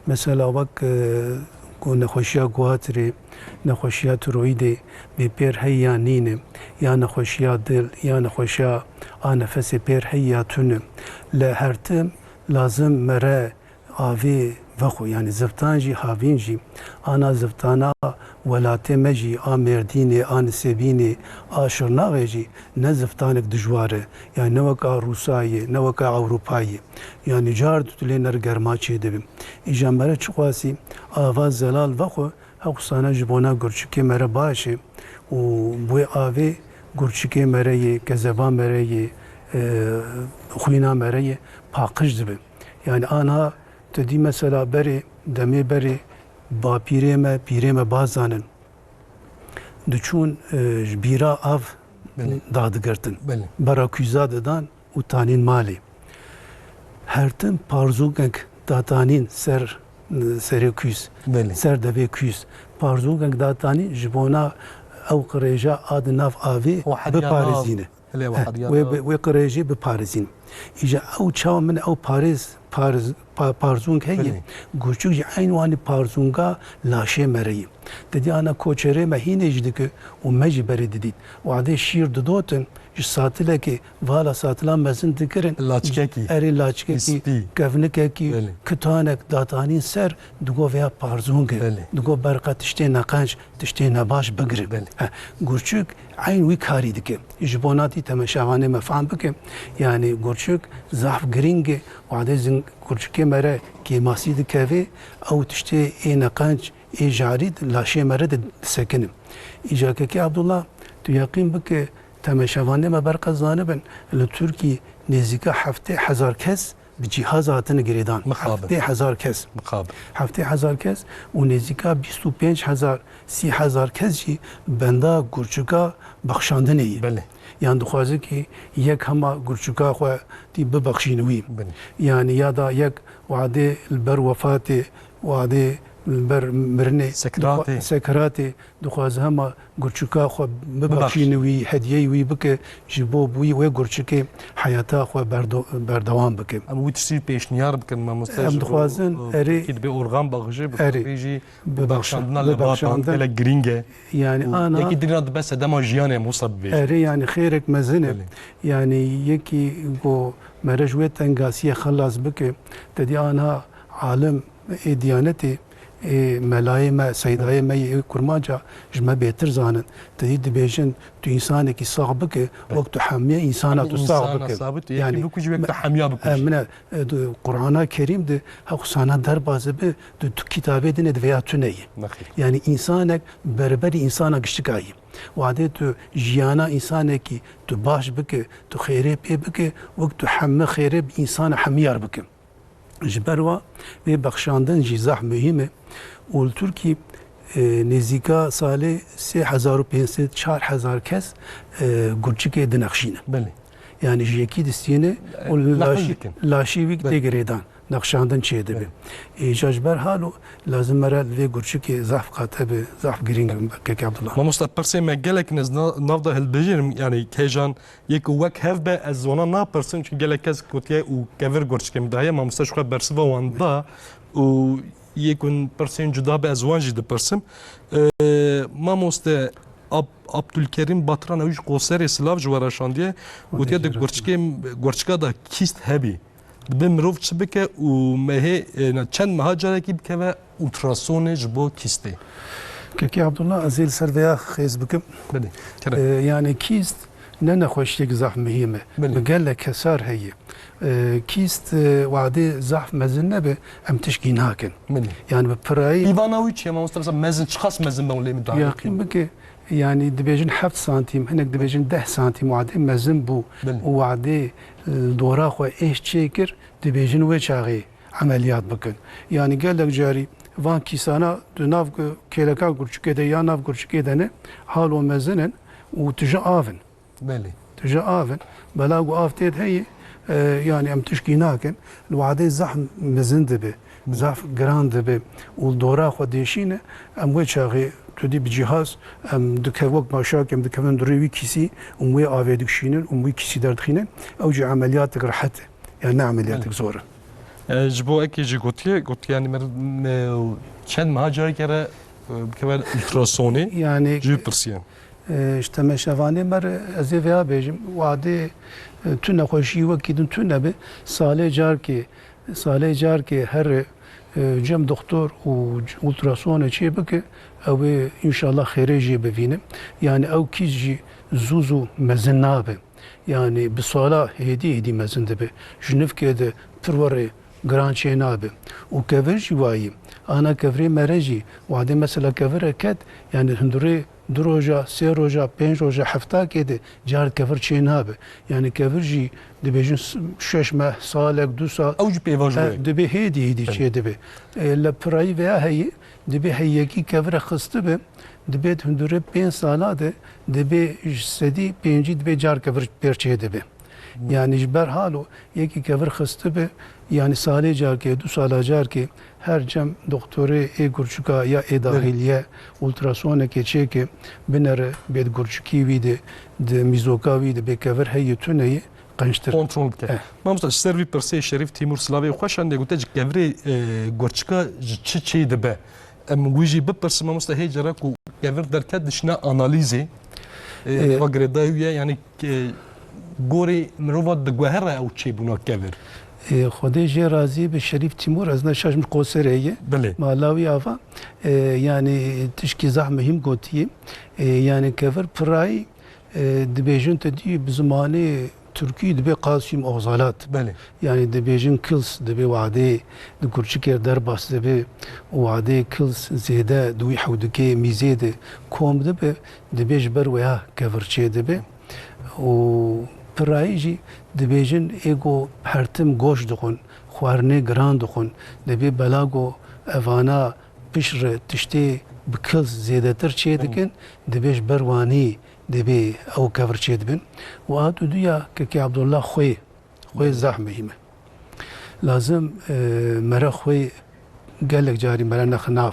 Mesela wek, e, ku nexweşiya guhatirê, nexweşiya tiroîdê bê pêr heye ya nîne, ya nexweşiya dil, ya nexweşiya a nefesê pêr heye ya tune. Li her tim lazim mere avê vexwe, yanî ziftan jî havîn jî, ana ziftana welatê me jî, a Mêrdînê, a Nisêbînê, a Şirnaxê jî ne ziftanek dijwar e. Yani ne wek a Rûsa ye, ne wek a Ewropa ye. Yani car tu lê ner germa çêdibe. Îja mere çiqasî ava zelal vexwe, hewsana ji bona gurçikê mere baş e û bi wê avê gurçikê mere yê, kezeba mere yê, e, xwîna mere yê paqij dibe. Yani anha tu dî mesela berê, demê berê bapîrê me, pîrê me bazanin. Diçûn, e, ji bîra av Belê. dadigirtin. Belê. Bera kûza didan û tanîn malê. Her tim parzûkek datanîn ser, serê kûz, Belê. ser devê kûz. Parzûkek datanîn ji bona ew qirêja a di nav avê Û hediya nav. biparêzîne. Hilê we Heh, hediya wê nav. bi-, wê qirêjê biparêzîn. Îja ew çawa min ew parêz, parêz, pa-, parzûng heye, Belê. gurçik jî eyn wanî parzûnga laşê mere ye. Te dî ana koçerê me hînê jî dike û me jî berê didît. Wadê şîr didotin, ji satilekê vala satila mezin dikirin. Laçikekî. Erê laçikekî, Spî. kevnikekî, Belê. kitanek datanîn ser, digo veya parzûng e. Belê. Digo berqa tiştê neqenc, tiştê nebaş bigire. Belê. Heh, gurçik eyn wî karî dike. Ji bona tî temeşevanê me fehm bike. Yani gurçik zaf girîng e. Wadê zin gurçikê mere kêmasî dikeve, ew tiştê ê neqenc, ê jarî di laşê mere de disekine. Îca kekê Abdullah, tu yeqîn bike, temeşevanê me berqa zanibin, li Tirkî nêzîka heftê hezar kes bi cîhaz hatine girêdan. Mixabin. Heftê hezar kes. Mixabin. Heftê hezar kes û nêzîka bîst û pênc hezar, sî hezar kes jî benda gurçika bexşandinê ye. Belê. Yan dixwaze ki yek hema gurçika xwe tî bibexşîne wî. Belê. Yani ya da yek wadê li ber wefatê, wadê li ber mirinê, Sekiratê. dixwa-, sekiratê, dixwaze hema gurçika xwe bibexşîne wî, hediyeyê wî bike, ji bo wî wê gurçikê heyata xwe berdo-, berdewam bike. Em wî tiştî pêşniyar bikin, mamoste, Em ji bo, dixwazin, e, erê, yekî dibe organ baxijê, bi erê, xwe jî bi bibexşa-, bibexşandina leba bibexşandin. Gelek girîng e. Yani û ana yekî dirina dibe sedema jiyanê, em wisa bibêjin. Erê, yani xêrek mezin e. Belê. Yani yekî ku mere ji wê tengasiyê xelas bike, te dî ana alim ê diyanetê, ê melayê me, seydayê me yê kurmanca ji me bêtir zanin. Te dî dibêjin, tu însanekî sax bike, Be. wek tu hemiye însana Hemî tu sax însana bike. Sabit, yekî Yani, bikujî, wek me-, tu hemiya bikujî. e, mine, e, di Qur'ana Kerîm de, heq sana derbas dibe, di tu kitabê dinê di vêya tune ye. Nexêr. Yani însanek berberî însana giştika ye. Wadê tu jiyana însanekî tu baş bike, tu xêrê pê bike, wek tu heme xêrê bi însana hemiyar bike. Ji ber wa vê bexşandin jî zehf muhîm e û li Tirkî, e, nêzîka salê sê hezar û pênc sed, çar hezar kes, e, gurçikê dinexşîne. Belê. Yani ji yekî distîne û Nexil laşî, dikin. laşî wî Belê. tê girêdan. Nexşandin çê dibe. Belê. Îja ji ber halo lazim mere li vê gurçikê zehf qate be, zehf girîng be, kek Abdullah. Mamosta, pirsê me gelek ne, ez na-, nav da hilbijêrim, yani kêjan Yê ku wek hev be, ez wana napirsim, çunke gelek kes gotiye û kevir gurçikê min daye, mamoste ji xwe bersiva wan da û yê ku pirsên cuda be, ez wan jî dipirsim. Ee, mamoste Ab-, Abdulkerîm Batran, ew ji Qoserê silav ji we re şandiye, gotiye di gurçikê, gurçika da kîst hebî. Dibe mirov çi bike û mehê, e, na çend meha carekî bikeve ultrasonê ji bo kîstê? Kekê Abdullah, ez ê li ser vêya xêz bikim. Belê, kerem. E, yani kîst ne nexweşiyek zehf muhîm e. Belê. Bi gelek kesar heye. E, kîst, e, wadê zehf mezin nebe, em tişkî nakin. Belê. Yani bi pirayî Pîvana wî çi ye, mamoste, mesela mezin, çiqas mezin be, lê min dayê? Yaqîn bike, Yani dibêjin heft santîm, hinek dibêjin deh santîm wadê mezin bû Belê. û wadê, e, dora xwe êş çêkir, dibêjin wê çaxê emeliyat bikin. Yani gelek carî van kîsana di nav ku kêleka gurçikê de ya nav gurçikê de ne, halo mezin in û tije av in. Belê. Tije av in. Bela ku av tê de heye, e, yani em tişkî nakin. Li wadê zehf mezin dibe. Zaf giran dibe û li dora xwe dêşîne, em wê çaxê tu dî bi cîhaz, em dikev-, wek başak em dikevin durê wî kîsî û wê avê dikişînin û wî kîsî derdixînin, ew jî emeliyatek rehet e, yani ne emeliyatek Belê. zor e. E, ji bo ekê jî gotiye, gotiye, yani mer-, me-, çend meha careke re, e, bikeve ultrasonê, Yani jî pirsiye. E, ji temeşevanê me re ez ê vêya bêjim, wadê, e, tu nexweşî wekî din tune be, salê carkê, salê carkê here, e, cem doktor û c-, ultrasonê çê bike, ew ê înşallah xêrê jê bivîne. Yani ew kîst jî zû zû mezin nabe. Yani bi sala hêdî hêdî mezin dibe. Ji nifkê de pir werê giran çê nabe. Û kevir jî wayî. Ana kevirê mere jî, wadê mesela kevire ket, yani hundirê du roja, sê roja, pênc roja, hefta kê de car kevir çê nabe. Yani kevir jî dibêjin s-, şeş meh, salek, du sal. Ew jî pêvajo E, ye. Dibe hêdî hêdî Evet. çê dibe. E, li pirayî veya heyî, dibe heyekî kevire xistibe, dibe hundirê pênc sala de, dibe ji sedî pêncî dibe car kevir pêr çê dibe. Yani ji ber halo yekî kevir xistibe, yani salê carkê, du sala carkê her cem doktorê ê gurçika ya ê Evet. dahiliye ultrasonekê çêke binere bêd gurçikî wî de, di mîzoka wî de bê kevir heye tune ye, qençtir. Kontrol bike. Eh. Mamosta, ji ser vî pirsê Şerîf Tîmûr silavê xwe şandiye, gote ji kevirê, e, gurçika ji çi çê dibe? Em wî jî bipirsin, mamosta, hê cara ku kevir derket dişine analîzê, e, Ee, va girêdayî wî ye, yani, e, gorê mirova diguhere ew çêbûna kevir. Ee, Xwedê jê razî bi Şerîf Tîmûr, ez ne şaş min Qoserê ye. Belê. Mala wî ava. Ee, yani tişkî zah muhîm gotiye. Ee, yani kevir pirayî, e, dibêjin te dî bi zimanê Tirkî dibe kalsiyum oxalat. Belê. Yani dibêjin kils dibe wadê di gurçikê derbas dibe û wadê kils zêde di wî hewdikê mîzê de kom dibe, dibe ji ber wêya kevir çê dibe. Û pirayî jî dibêjin ê ku her tim goş dixwin, xwarinê giran dixwin. Dibê belago evana piştre tiştê bi kil zêdetir çê dikin, dibê ji ber wanî dibê ew kevir çê dibin. Û a duduya kekê Abdullah xwê, xwê zeh muhîm e. Lazim, e, mere xwê gelek carî mere nexe nav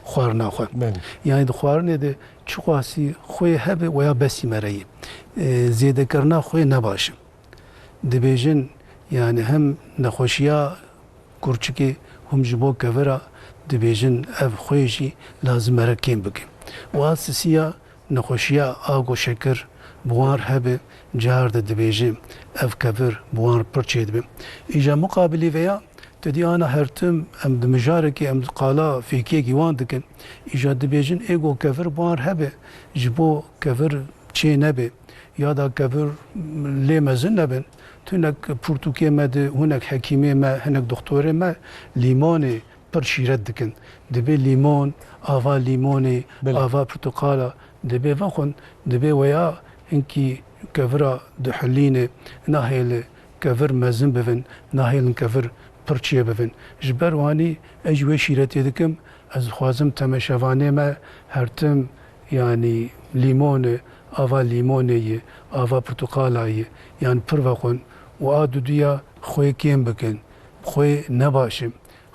xwarina xwe. Belê. Yani di xwarinê de çiqasî xwê hebe weya besî mere yê. E, zêdekirina xwê ne baş e. Dibêjin, yani hem nexweşiya kurçikê hûn ji bo kevira dibêjin ev xwê jî lazim mere kêm bike. Û a sisiya nexweşiya ago şekir bi wan re hebe, car de dibêje ev kevir bi wan re pir çêdibe. Îja muqabilî veya te dî ana her tim em di mijarekî em qala fêkiyekî wan dikin. Îja dibêjin êgo kevir bi wan re hebe, ji bo kevir çê nebe ya da kevir lê mezin nebin. Hinek pirtûkê me de, hinek hekîmê me, hinek doktorê me lîmonê pir şîret dikin. Dibê lîmon, ava lîmonê, Belê. ava pirtûkala, dibê vexwin, dibê weya hinkî kevira dihilîne, nahêle kevir mezin bibin, nahêlin kevir pir çê bibin. Ji ber wanî ez ji wê şîretê dikim, ez dixwazim temeşevanê me her tim, yanî lîmon e, ava lîmonê ye, ava pirtûkala ye, yan pir vexwin û a duduya xwê kêm bikin, xwê ne baş e.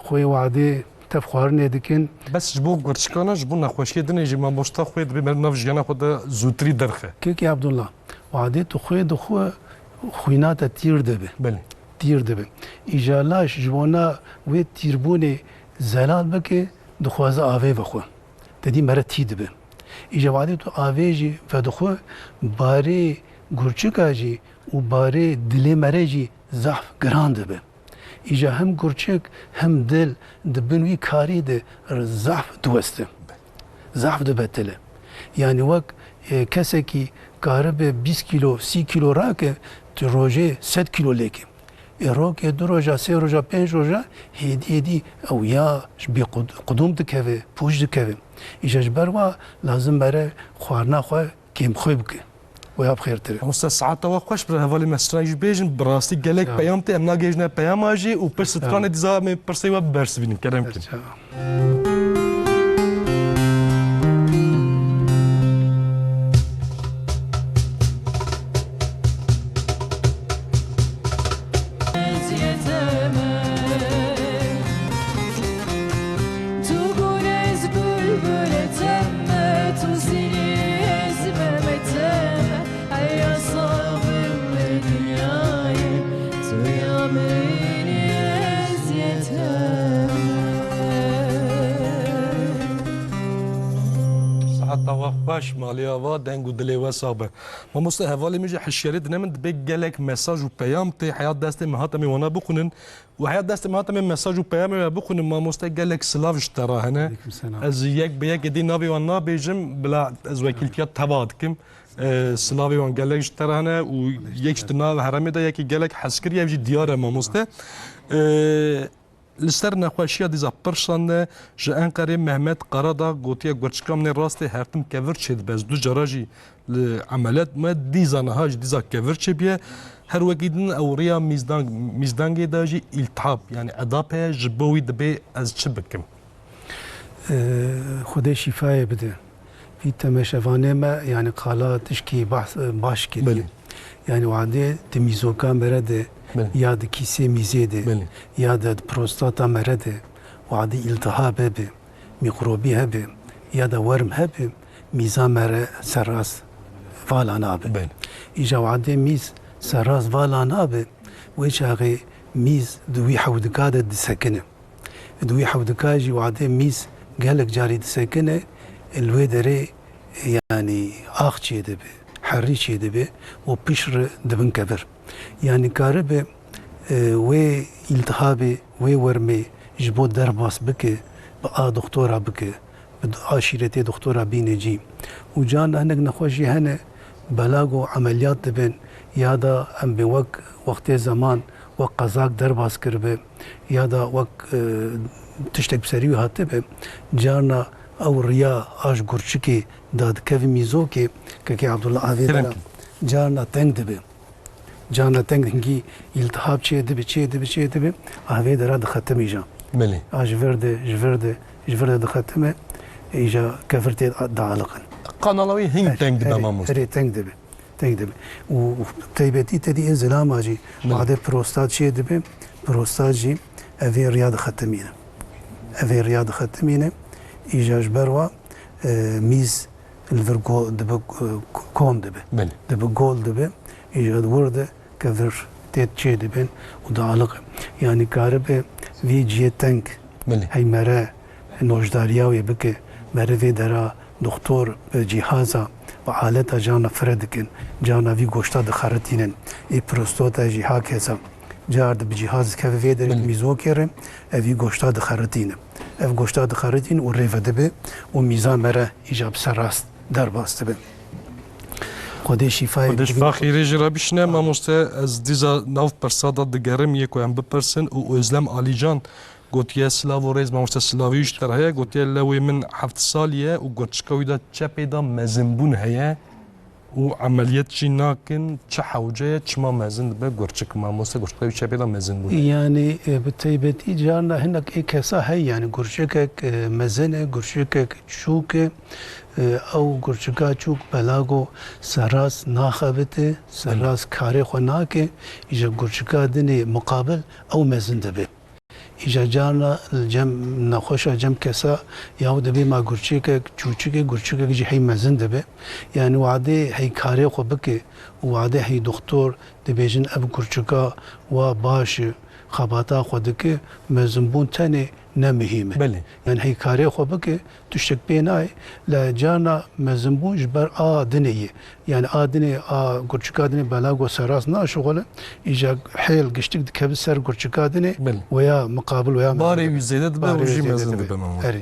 Xwê wadê tev xwarinê dikin. Bes ji bo gurçikana, ji bo nexweşiyê dinê jî mamosta xwê dibê meriv nav jiyana xwe de zûtirî derxe. Kekê Abdullah, wadê tu xwê dixwe xwîna te tîr dibe. Belê. Tîr dibe. Îja laş ji bona wê tîrbûnê zelal bike, dixwaze avê vexwe. Te dî mere tî dibe. Îja wadê tu avê jî vedixwe, barê gurçika jî û barê dilê mere jî zehf giran dibe. Îja hem gurçik hem dil di bin wî karî de zehf diweste. Zehf dibetile. Yani wek, e, kesekî karibe bîst kîlo, sî kîlo rake, tu rojê sed kîlo lêke. Ê rokê du roja, sê roja, pênc roja hêdî hêdî ew ya ji bê qud-, qudûm dikeve, pûç dikeve. Îja ji ber wa lazim mere xwarina xwe kêmxwê bike. Wê ya bi xêrtir e. Mamoste, saeta we xweş, bi hevalê me strayî jî bêjin, bi rastî gelek Ya. peyam tê, em nagihêjine peyama jî û pir Ya. stranê dîza em ê pirsê we bibersivînin. Kerem kin. Ya. Siheta we xweş, malê ava, deng û dilê we sax be. Mamoste, hevalê min jî hişyarî dine min, dibê gelek mesaj û peyam tê, heya destê min hat em ê wana bixwînin. Û heya destê min hat em ê mesaj û peyamê we bixwînin, mamoste, gelek silav ji te re hene. Aleyküm selam. Ez yek bi yek êdî navê wan nabêjim, bila ez wekîltiya teva dikim. Ee, silavê wan gelek ji te re hene û yek ji di nav herêmê de yekî gelek hezkirî, ev jî diyar e, mamoste. Ee, Li ser nexweşiya dîza pirsan de ji Enqerê Mehmet Karadağ gotiye, gurçika min ê rastê her tim kevir çêdibe. Ez du cara jî li emeliyat me, dîza niha jî dîza kevir çêbûye. Her wekî din ew riya mîzdang-, mîzdangê de jî îltihab, yani edap heye, ji bo wî dibê ez çi bikim? Ee, Xwedê şîfayê bide. Vî temeşevanê me, yani qala tişkî bahs, baş kiriye. Belê. Yani wadê di mîzoka mere de, Belê. ya di kîsê mîzê de, Belê. ya de di prostata mere de, wadê îltihab hebe, mîkrobî hebe, ya da werm hebe, mîza mere serrast vala nabe. Belê. Îja wadê mîz serrast vala nabe, wê çaxê mîz di wî hewdika de disekine. Di wî hewdika jî wadê mîz gelek carî disekine, li wê derê, yanî, ax çêdibe, herî çêdibe û piştre dibin kevir. Yanî karibe, e, wê îltihabê, wê wermê ji bo derbas bike, bi a doktora bike, bi aşîretê doktora bîne cî. Û carna hinek nexweşî hene, belago emeliyat dibin, ya da em bê wek wextê zeman, wek qezak derbas kiribe, ya da wek, e, tiştek bi serî wî hatibe, carna ew riya a ji gurçikê dadikeve mîzokê, kekê Abdullah avê Kerem bera, kin. carna teng dibe. Carna teng hingî îltihab çê dibe, çê dibe, çê dibe. A vê dera dixetim îja. Belê. A ji vir de, ji vir de, ji vir de dixetime. Îja kevir tê dialiqin. Kanala wî hing Her- teng dibe herê- mamoste. Herê teng dibe. Teng dibe. Û, û teybetî te dî ê zilama jî. Belê. Wadê prostat çê dibe. Prostat jî ev ê riya dixetimîne. Ev ê riya dixetimîne. Îja ji ber wa, e, mîz li vir go-, dibe, e, kom dibe. Belê. Dibe gol dibe. Îja di wir de kevir tê çê dibin û dialiqe. Yanî karibe vî cihê teng Belê. hey mere nojdariya wê bike. Mere vê dera doktor bi cîhaza, bi aleta carna fire dikin. Carna vî goşta dixeritînin. Ê prostata jî hakeza. Car di bi cîhaz keve vê derê Belê. mîzokê re, ev vî goşta dixeritîne. Ev goşta dixeritîn û rêve dibe û mîza mere îja bi ser rast derbas dibe. Xwedê şîfayê Xwedê şifa xêrê jê re bişine. Mamoste, ez dîza nav pirsa de digerim, yê ku em bipirsin û Özlem Alican gotiye, silav û rêz mamoste, silavî ji te re heye, gotiye, lewê min heft salî ye û gurçika wî de çepê de mezinbûn heye û emeliyet jî nakin, çi hewce ye, çima mezin dibe gurçik, mamoste, gurçika wî çepê de mezinbûn heye. Yanî, e, bi teybetî carna hinek ê kesa heye, yanî gurçikek, e, mezin e, gurçikek çûk e, e, ew gurçika çûk belago serrast naxebite, serrast karê xwe nake, îja gurçika dinê muqabil ew mezin dibe. Îja carna li cem nexweşa cem kesa ya dibê ma gurçikek çûçik e, gurçikek jî hey mezin dibe. Yanî wadê hey karê xwe bike û wadê hey doktor dibêjin ev gurçika wa baş e, xebata xwe dike, mezinbûn tenê ne muhîm e. Belê. Yanî hey karê xwe bike, tiştek pê nayê, lê carna mezinbûn ji ber a dinê ye. Yanî a dinê, a gurçika dinê belago serrast naşixule, îja hêl giştik dikeve ser gurçika dinê, Belê. weya miqabil weya mezin Barê dibe. wî zêde dibe Barê û wî jî zêde mezin dibe. dibe, mamoste. Erê.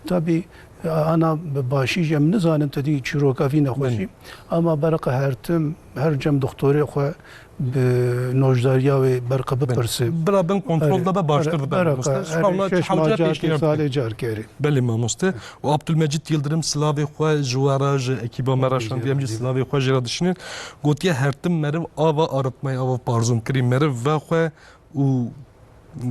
Tabî, ana bi başî jî em nizanin tu dî çîroka vî nexweşî. Belê. Ama bereqa her tim, her cem doktorê xwe bi nojdariya wê berqe bipirse. Bira bin kontrol Erê, dibe baştir erê, dibe, bereqa, mamoste. Ji erê, xewna şeş çi hewce macarkê pêşniyar bike. salê carkê erê. Belê mamoste. Û Abdülmecid Yildirim silavê xwe ji we re, ji ekîba me re Belê, şandiye, em jî belê. silavê xwe jê re dişînin. Gotiye her tim meriv ava aritmayê, ava parzûnkirî meriv vexwe û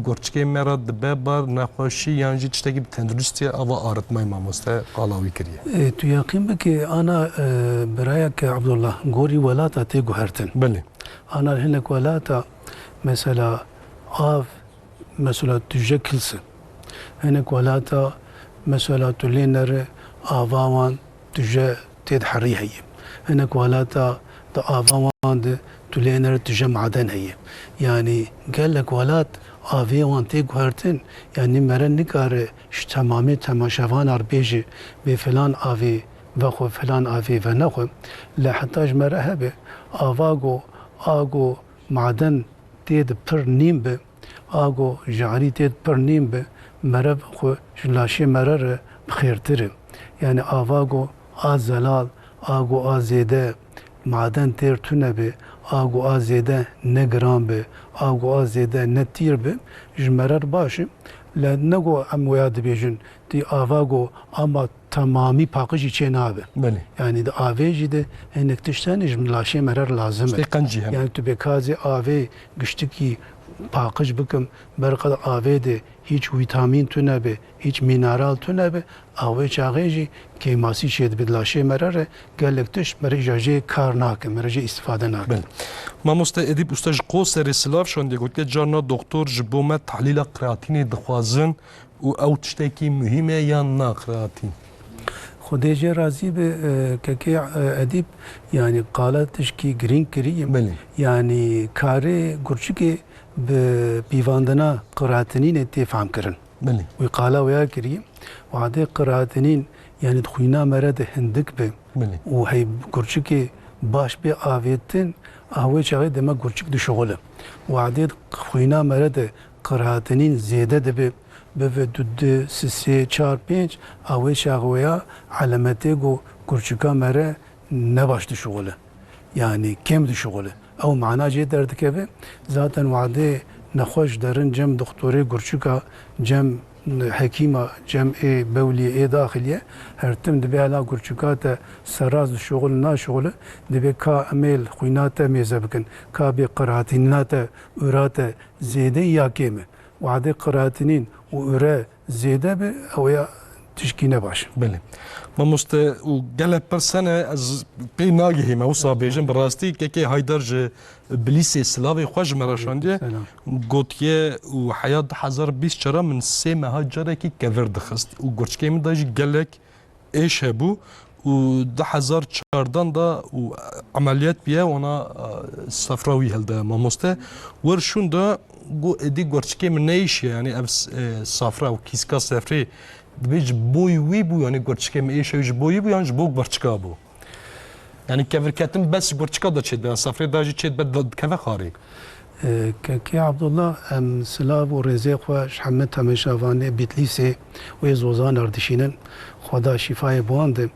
gurçikê me re dibe bar nexweşî yan jî tiştekî bi tenduristiye ava aritmayê mamoste qala wî kiriye. E, tu yaqîn bike ana, e, birayeke Abdullah gorî welata tê guhertin. Belê. Ana hinek welata mesela av, mesela tuje kilse. Hinek welata mesela tu lê nere ava wan tuje tê de herî heye. Hinek welata di ava wan de tu lê nere tuje maden heye. Yanî gelek welat avê wan tê guhertin, yanî mere nikare ji temamê temaşevanan re bêje bê filan avê vexwe, filan avê venexwe. Lê heta ji mere hebe ava go, a go maden tê de pir nîn be, a go jarî tê de pir nîn be, mere xwe ji laşê mere re bi xêrtir e. Yanî ava go a zelal, a go a zêde maden têr tune be, a go a zêde ne giran be, a go a zêde ne tîr be, ji mere re baş e. Lê ne go em waya dibêjin, tî ava go ama temamî paqijî çê nabe. Belê. Yanî di avê jî de hinek tişt hene ji laşê mere re lazim e. Tiştê qenc jî hene. Yanî tu bê ka ez ê avê giştikî paqij bikim, berqa di avê de hîç vîtamîn tune be, hîç mîneral tune be, awê çaxê jî kêmasî çê dibe di laşê mere re, gelek tişt mere îja jê kar nake, mere jê îstîfade nake. Belê. Mamoste Edîp Usta ji Qoserê silav şandiye, gotiye carna doktor ji bo me tehlîla kreatînê dixwazin. Û ew tiştekî muhîm e yan na, kreatîn? Xwedê jê razî be, e, kekê, e, Edîb, yanî qala tişkî girîng kirî. Belê. Yanî karê gurçikê bi pîvandina kreatînînê tê fehmkirin. Belê. Wî qala wêya kirî. Wadê kreatînîn, yanî di xwîna mere de hindik be Belê. û hey gurçikê baş bê avêtin, a wê çaxê dema gurçik dişuxule. Wadê di xwîna mere de kreatînîn zêde dibe, bibe du, du, sê, sê, çar, pênc, a wê çaxê ya elemetê ku gurçika mere ne baş dişuxule. Yanî kêm dişuxule. Ew mana jê derdikeve. Zaten wadê nexweş derin cem doktorê gurçika, cem hekîma cem ê bewliyê ê daxilî ye, her tim dibê hela gurçika te serrast dişuxulin naşuxulin, dibê ka em ê li xwîna te mêze bikin, ka bê qiratinîna te, ura te zêde ya kêm e. Wadê qiratinîn û ure zêde be, ew ya tişkî ne baş. Belê. Mamoste, û gelek pirs hene, ez pê nagihîme wisa bêjim. Bi rastî kekê Haydar ji Bilîsê silavê xwe ji me re şandiye. Selam. Gotiye û heya du hezar bîst çar min sê meha carekî kevir dixist û gurçikê min de jî gelek êş hebû û du hezar çardan da û emeliyat biye, wana, e, sefra wî hilde mamoste. Wer şûn da got, êdî gurçikê min neyşiye, yani ev s-, e, safra û kîska sefrê dibê ji bo wî bû, yani gurçikê min êşe ji bo wî bû, yan ji bo gurçika bû? Yani kevirketin bes gurçika da çêdibe, yan safrê da jî çêdibe, da dikeve xarê? E, Kekê Abdullah, em silav û rêzê xwe ji hemî temaşevanê Bitlîsê û yê Zozan re dişînin. Xweda şîfayê bi wan de.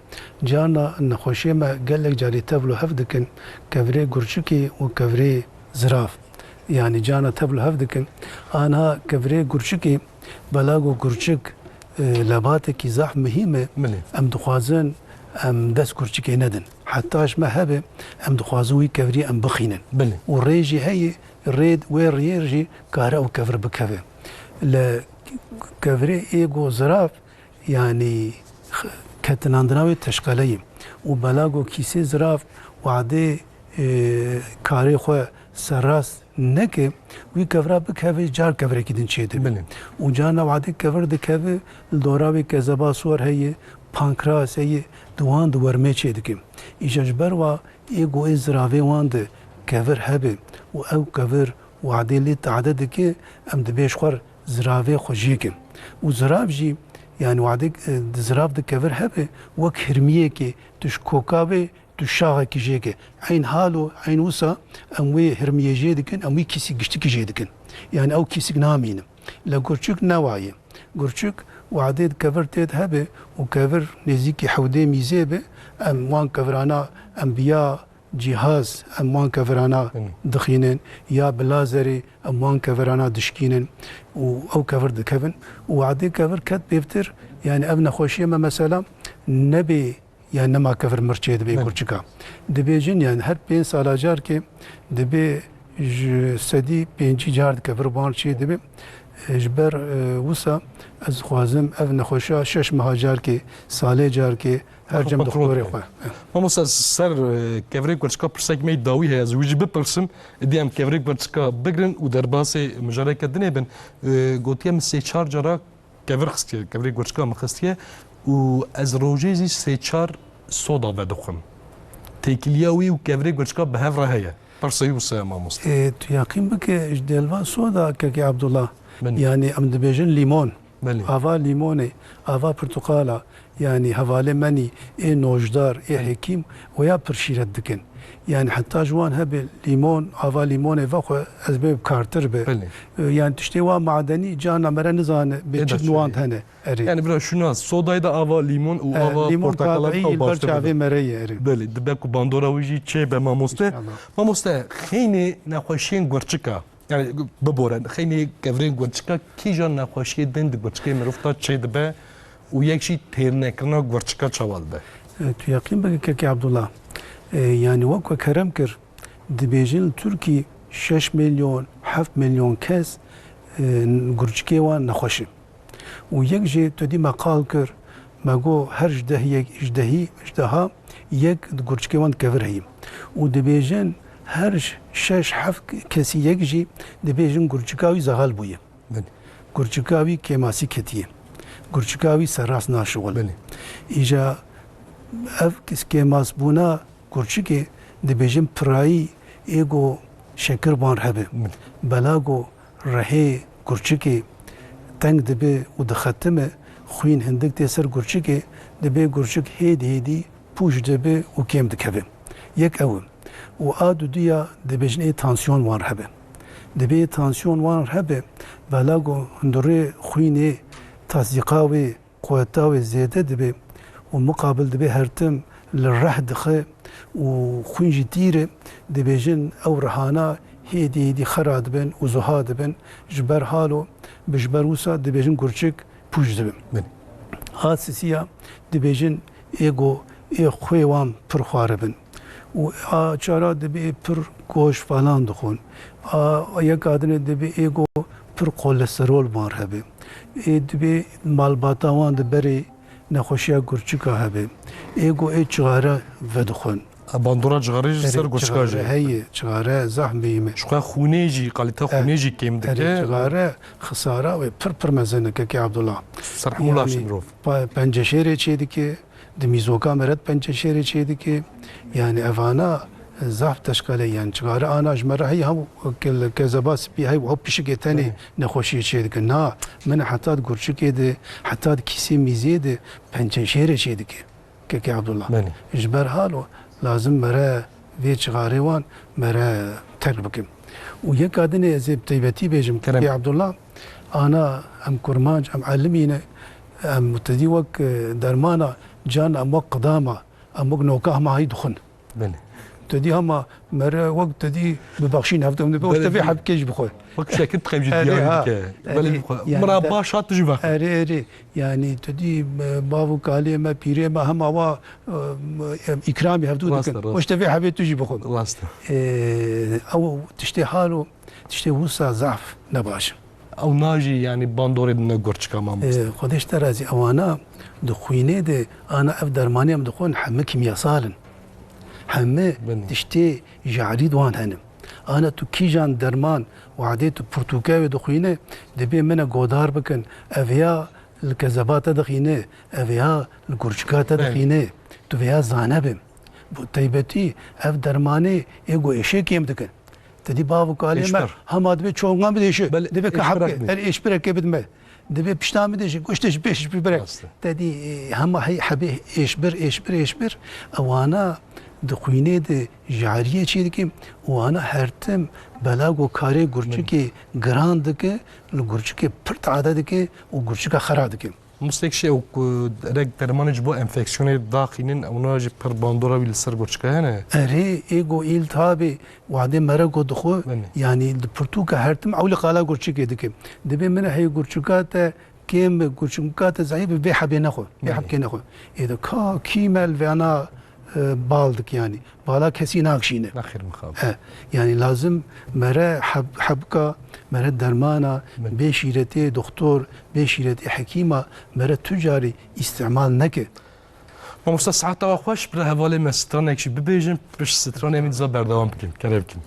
Carna nexweşiyê me gelek carî tevl û hev dikin, kevirê gurçikî û kevirê zirav. Yani carna tevl û hev dikin. Aniha kevirê gurçikî, belago gurçik, e, lebatekî zehf muhîm e. Belê. Em dixwazin em dest gurçikê nedin. Heta ji me hebe, em dixwazin wî kevirî em bixînin. Belê. Û rê jî heye, rê, wê riyê jî kare ew kevir bikeve. Li kevirê ê go zirav, yanî, x-, ketinandina wê teşqele ye. Û belago kîsê zirav wadê, e, karê xwe serrast neke, wî kevira bikeve, car kevirekî din çêdibe. Belê. Û carna wadê kevir dikeve, li dora wê kezeba sor heye, pankreas heye, di wan di wermê çêdike. Îja ji ber wa ê go ê ziravê wan de kevir hebe û ew kevir wadê lê tade dike, em dibê ji xwe ziravê xwe jêkin. Û zirav jî, yani wadê, e, di zirav de kevir hebe, wek hirmiyekê tu ji koka bê, tu şaxekî jêke. Eyn halo, eyn wisa em wê hirmiyê jê dikin, em wî kîsî giştikî jê dikin. Yani ew kîsik namîne. Li gurçik ne wa ye. Gurçik wadê di kevir tê de hebe û kevir nêzîkî hewdê mîzê be, em wan kevirana, em bi ya cîhaz, em wan kevirana Hı. dixînin, ya bi lazerê em wan kevirana dişkînin û ew kevir dikevin. Û wadê kevir ket pêvtir, yani ev nexweşiyê me mesela nebê, yani nema kevir mir çêdibe Belê. gurçika. Dibêjin yani her pênc sala carkê dibê ji sedî pêncî car di kevir wan çêdibe. E, ji ber, e, wisa ez dixwazim ev nexweşa şeş meha carkê, salê carkê her cem Kontrol doktorê bike. xwe. Mamoste, ser, e, kevirê gurçika pirsek me dawî heye, ez wî jî bipirsim. Êdî em kevirê gurçika bigrin û derbasê mijareke dinê bin. E, gotiye min sê çar cara kevir xistiye, kevirê gurçika min xistiye û ez rojê zî sê çar soda vedixwim. Têkiliya wî û kevirê gurçika bi hev re heye. Pirsa wî wisa ye mamoste. Ê, tu yaqîn bike ji delva soda kekê Abdullah. Belê. Yani em dibêjin lîmon. Belê. Ava lîmonê, ava pirtuqala, yani hevalê menî ê nojdar, ê Belê. hekîm, oya pir şîret dikin. Yani heta ji wan hebe lîmon, ava lîmonê vexwe ez bê kartir be. Belê. E, yani tiştê wa madenî carna mere nizane bê Ê çi de nuwand şerî. hene. Erê. Yani bira şuna sodayê de ava lîmon û E, ava lîmon portakala tabiî ew li ber baştir çavê bide. mere ye, erê. Belê, dibe ku bandora wî jî çê be mamoste. İnşallah. Mamoste, xeynê nexweşiyên gurçika. Yani bibore, xeynî kevirên gurçika kîjan nexweşiyê din di gurçikê mirov ta çêdibe û yek jî têrnekirina gurçika çawa dibe? E, tu yaqîn bike kekê Abdullah. E, yani wek we kerem kir, dibêjin li Tirkî şeş milyon, heft milyon kes, e, gurçikê wan nexweş e. Û yek jê tu dî me qal kir, me got her ji deh yek, ji dehî, ji deha yek di gurçikê wan di kevir heyî. Û dibêjin her ş-, şeş heft kesî yek jî dibêjin gurçika wî zexel bûye. Belê. Gurçika wî kêmasî ketiye. Gurçika wî serrast naşixul. Belê. Îja ev kes-, kêmasbûna gurçikê dibêjin pirayî ê go şekir wan hebe. Belê. Bela go rihê gurçikê teng dibe û dixetime, xwîn hindik tê ser gurçikê, dibê gurçik hêdî hêdî pûç dibe û kêm dikeve. Yek ew e. Û a duduya dibêjin ê tansiyon wan hebe. Dibê ê tansiyon wan hebe, bela go hundirê xwînê tasdîqa wê quweta wê zêde dibe û miqabil dibe her tim li reh dixe û xwîn jî tîr e, dibêjin ew rihana hêdî hêdî xera dibin û zuha dibin. Ji ber halo, bi ji ber wisa dibêjin gurçik pûç dibin. Belê. A sisiya dibêjin ê go ê xwê wan pir xwaribin. Û a çara dibê pir goş falan dixwin. A yeka dinê dibê ê go pir kolesterol wan hebe. Ê dibê malbata wan di berê nexweşiya gurçika hebe. Ê go ê çixare vedixwin. Bandora cixarê jî ser Erê, gurçika jî. Çixare heye, çixare zehf muhîm e. Ji xwe xûnê jî, kalîte xûnê jî kêm dike. Erê, çixare xisara wê pir pir mezin e, kekê Abdullah. Ser hemû laşê mirov. Yanî, pa-, penceşêrê çê dike, di mîzoka me re penceşêrê çê dike. Yanî evana, e, zehf teşkele, yanî çixare ana ji me re heye, hem ke-, kezeba spî heye, ew pişikê tenê nexweşiyê çê dike. Na, min heta di gurçikê de, heta di kîsê mîzê de penceşêrê çê dike. Kekê Abdullah. Belê. Ji ber halo lazim mere vê çixarê wan mere terk bikin. Û yeka dinê ez ê bi teybetî bêjim, Kerem. Kekê Abdullah, ana em kurmanc, em elimî ne, em tedî wek, e, dermana can, em wek qidama, em wek noka hema heyî dixwin. Belê. Tedî hema mere wek tedî bibexşîn hevdû em dibe, Belê, işte vê belê. Hebkê jî bixwe. Wek şekil dixeyim jî Erê, diyarî ha. Dike. Erê, Belê, yanî xwe. Mira te-, baş hat tu jî vexe. Erê, erê. Yanî tu dî, e, bav û kalê me, pîrê me hema wa, e, îkramî hevdû Rast e, dikin. Rast. Û işte vê hebê tu jî bixwe. Rast e. E, ew tiştê hal û tiştê wisa zaf nebaş in. Ew najî, yanî bandorê dine gurçika mamoste. E, Xwedê ji te razî. Ewana di xwînê de ana ev dermanê em dixwin hemî kîmyasal in. Hemî Belê. Tiştê jarî di wan hene. Ana tu kîjan derman wadê tu pirtûke wê dixwîne, dibê min e godar bikin. Ev ya li kezeba te dixîne, ev ya li gurçika te Belê. Dixîne. Tu vêya zane be. Bi teybetî ev dermanê ê go êşê kêm dikin. Te dî bav û kalê me Êşber. Hema dibê çonga min dêşe. Belê, Dibê ka êşberek hebke, min. Her êşberekê bidime. Dibê pişta min dêşe, goştê ji pêş ji birek. Rast e. Te dî, e, hema hey hebê êşbir, êşbir, êşbir. Ewana di xwînê de jariyê çê dike û wana her tim bela go karê gurçikê Min. Giran dike, li gurçikê pir tade dike û gurçika xera dike. Mustek şey û ku rek dermanê ji bo enfeksiyonê daxînin, ewna jî pir bandora wî li ser gurçika hene. Erê, ê go îltihabê wadê merego dixwe, Belê. Yanî di pirtûka her tim ew li qala gurçikê dike. Dibê min heye gurçika te kêm be, gurçika te zayîf be, vê hebê nexwe. Vê Belê. Hebkê nexwe. Ê de ka kî me li vêna, e, bal dike yanî. Bala kesî nakşîne. Nexêr mixabin. E, yanî lazim mere heb-, hebka, mere dermana, Belê. Bê şîretê doktor, bê şîretê hekîma, mere tu carî îstimal neke. Mamoste, saeta we xweş, bi hevalê me stranek jî bibêjin, pişt stranê em ê dîsa berdewam bikin. Kerem bikin.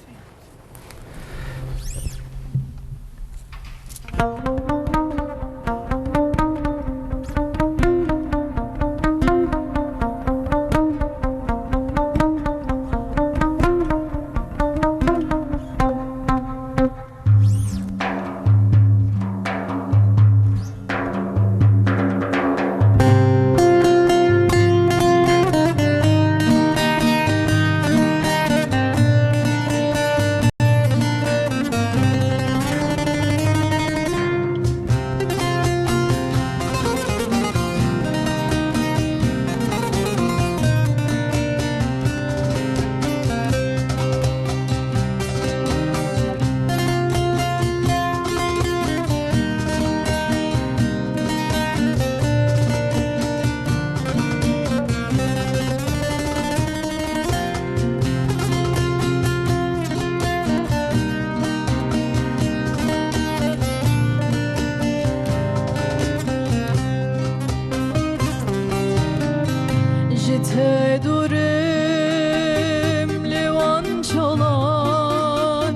Ji te dûrim li wan çalan,